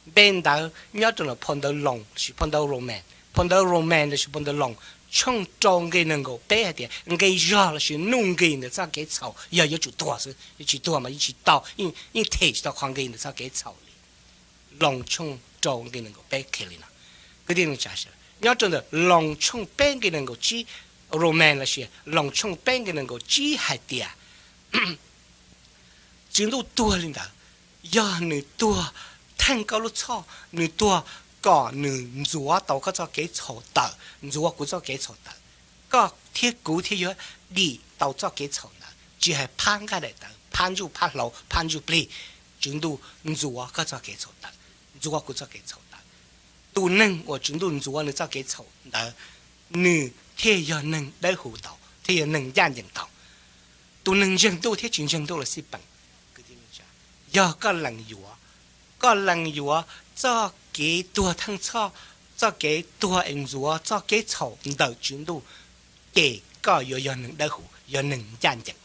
Npe ntawd nyob rau ntawm phau ntawv Loos lossis phau ntawv Roman, phau ntawv Roman lossis phau ntawv Loos tshooj rau nqe nees nkaum peb hais tias nqi zog lossis nuj nqis ntawm txoj kev txhaum yog yuav tsum tuag xwb, yuav tsis tuag mas yeej tsis tau, yeej them tsis tau qhov nqi ntawm txoj kev txhaum li. Loos tshooj rau nqe nees nkaum peb qhia li no. Kwv tij neej tsa sawv daws, nyob rau ntawm Loos tshooj peb nqe nees nkaum tsib, Roman lossis Loos tshooj peb nqe nees nkaum tsib hais tias Tswv Ntuj tuag li ntawd, yog nws tuag theej koj lub txhoj, nws tuag kom nws ntxuav tau koj txoj kev txhaum tawm, ntxuav kuv txoj kev txhaum tawm, koj thiab kuv thiaj yuav dim tau txoj kev txhaum ntawd, tsis hais phab nqaij daim tawv, phab ntsuj phab hlauv, phab ntsuj plig, Tswv Ntuj ntxuav koj txoj kev txhaum tawm, ntxuav kuv txoj kev txhaum tawm. Tus neeg uas Tswv Ntuj ntxuav nws txoj kev txhaum ntawd, nws thiaj yog neeg dawb huv tau, thiaj yog neeg ncaj ncees tau. Tus neeg ntseeg Ntuj thiab tsis ntseeg Ntuj los xij peem, yog koj lees yuav, koj lees yuav txoj kev tuag theej txhoj, txoj kev tuag es ntxuav txoj kev txhaum ntawm Tswv Ntuj, ces koj yuav yog neeg dawb huv, yog neeg ncaj ncees.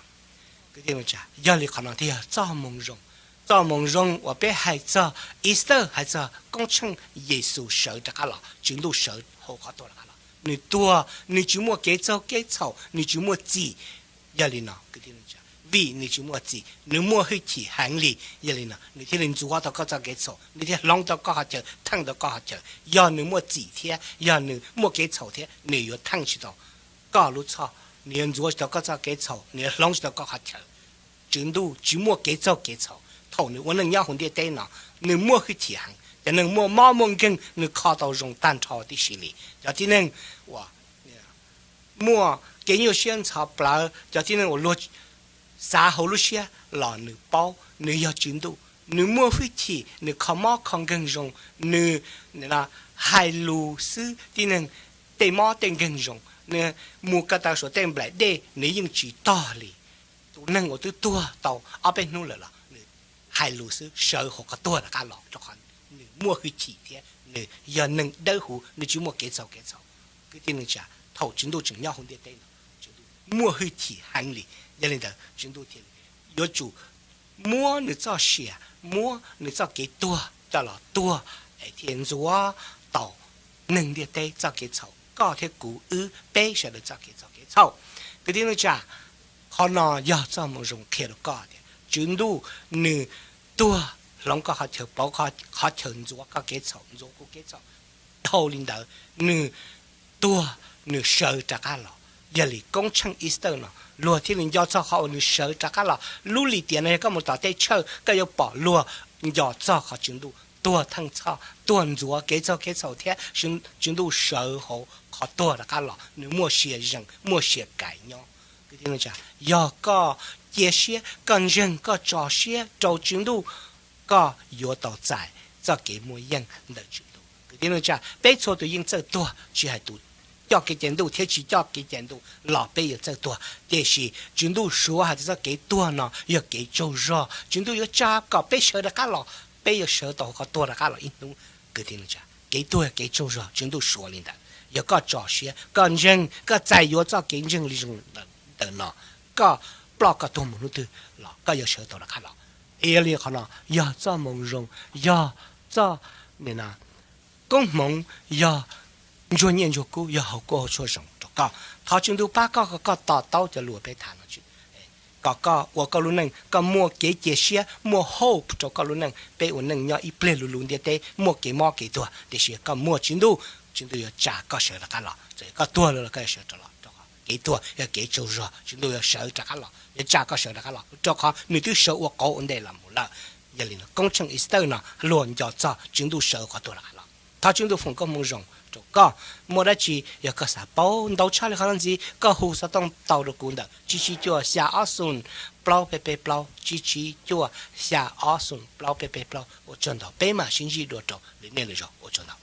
Yog li qhov no thiaj yog txoj moo zoo, txoj moo zoo uas peb hais txog Easter, hais txog koob tsheej Yexus sawv rov qab los, Tswv Ntuj sawv hauv qhov tuag rov qab los. Nws tuag, nws tsis muaj kev txaug kev txhaum, nws tsis muaj txim. Yog li no, vim nws tsis muaj txim, nws muaj hwj chim heev li. Yog li no nws thiaj li ntxuav tau koj txoj kev txhaum, nws thiaj hloov tau koj qhov chaw, theej tau koj qhov chaw. Yog nws muaj txim thiab yog nws muaj kev txhaum thiab, nws yuav theej tsis tau koj lub txhoj, nws yuav ntxuav tsis tau koj txoj kev txhaum, nws yuav hloov tsis tau koj qhov chaw. Tswv Ntuj tsis muaj kev txaug kev txhaum. Thaum nws ua neej nyob hauv ntiaj teb no, nws muaj hwj chim heev. Cov neeg muaj mob muaj nkeeg nws kho tau zoo tag nrho tib si li. Cov tib neeg uas muaj kev nyuaj siab ntxhov plawv, cov tib neeg uas luag xav hauv lub siab los nws paub nws yog Tswv Ntuj, nws muaj hwj chim, nws kho mob kho nkeeg zoo, nws hais lus xwb tib neeg tej mob tej nkeeg zoo, nws mus ko taw saum tej nplaim dej nws yeej tsis tog li. Tus neeg uas twb tuag tau ob peb hnub lawm los nws hais lus xwb sawv hauv qhov tuag rov qab los, rau qhov nws muaj hwj chim thiab nws yog neeg dawb huv, nws tsis muaj kev txaug kev txhaum. Kwv tij neej tsa, thaum Tswv Ntuj tseem nyob hauv ntiaj teb no, Tswv Ntuj muaj hwj chim heev li. Yog li ntawd Tswv Ntuj thiaj yuav tsum muab nws txoj sia, muab nws txoj kev tuag coj los tuag es thiaj ntxuav tau neeg ntiaj teb txoj kev txhaum, koj thiab kuv, wb peb sawv daws txoj kev txhaum kev txhaum. Kwv tij neej tsa, qhov no yog txoj moo zoo qhia rau koj tias Tswv Ntuj nws tuag hloov koj qhov chaw, pauv qhov chaw, ntxuav koj kev txhaum, ntxuav kuv kev txhaum. Dhau li ntawd nws tuag, nws sawv rov qab los. Yog li koob tsheej Easter no luag thiaj li nco txog qhov uas nws sawv rov qab los. Lub lim tiam no yog koj mus tom tej church koj yuav pom luag nco txog qhov Tswv Ntuj tuag theej txhoj, tuag ntxuav kev txaug kev txhaum thiab Tswv Ntuj sawv hauv qhov tuag rov qab los, nws muaj sia zees, muaj sia kais nyob. Kwv tij neej tsa, yog koj cia siab, koj ntseeg, koj tso siab rau Tswv Ntuj, koj yuav tau txais txoj kev muaj yeej ntawm Tswv Ntuj. Kwv tij neej tsa, peb txhua tus yeej txawj tuag, tsis hais tus coj kev cai ntuj thiab tsis coj kev cai ntuj los peb yuav txawj tuag. Tiam sis Tswv Ntuj suav hais tias txoj kev tuag no yog kev tsaug zog, Tswv Ntuj yuav tsa kom peb sawv rov qab los, peb yuav sawv tau hauv qhov tuag rov qab los ib hnub. Kwv tij neej tsa, kev tuag yog kev tsaug zog, Tswv Ntuj suav li ntawd. Yog koj tso siab, koj ntseeg, koj txais yuav txoj kev ntseeg li zoo ntawm no, koj ploj koj tuag mus hnub twg los koj yuav sawv tau rov qab los. Yog li qhov no yog txoj moo zoo, yog txoj koob hmoov, yog ntsuag nyiaj ntsuag kub, yog hauv kub hauv tshuaj zoo rau koj. Thov Tswv Ntuj pab koj kom koj to taub cov lus peb tham no, kom koj ua koj lub neej koj muaj kev cia siab, muaj hope rau koj lub neej. Peb ua neej nyob ib pliag luv luv ntiaj teb muaj kev mob kev tuag, tiam sis koj muaj Tswv Ntuj, Tswv Ntuj yuav tsa koj sawv rov qab los. Txawm koj tuag lawm los koj yuav sawv rov los, rau qhov kev tuag yog kev tsaug zog, Tswv Ntuj yuav sawv rov qab los, yuav tsa koj sawv rov qab los, rau qhov nws twb sawv ua qauv ua ntej los mus lawm. Yog li no koob tsheej Easter no luag nco txog Tswv Ntuj sawv qhov tuag rov qab los. Thov Tswv Ntuj foom koob hmoov zoo rau koj. Muaj dab tsi yog koj xav paub ntau tshaj li qhov no ntxiv, koj hu xov tooj tau rau kuv ntawm tsib tsib cuaj xya ob xoom plaub peb peb plaub, tsib tsib cuaj xya ob xoom plaub peb peb plaub. Ua tsaug ntau, peb mam sib ntsib dua rau lwm niaj lwm zaus, ua tsaug ntau.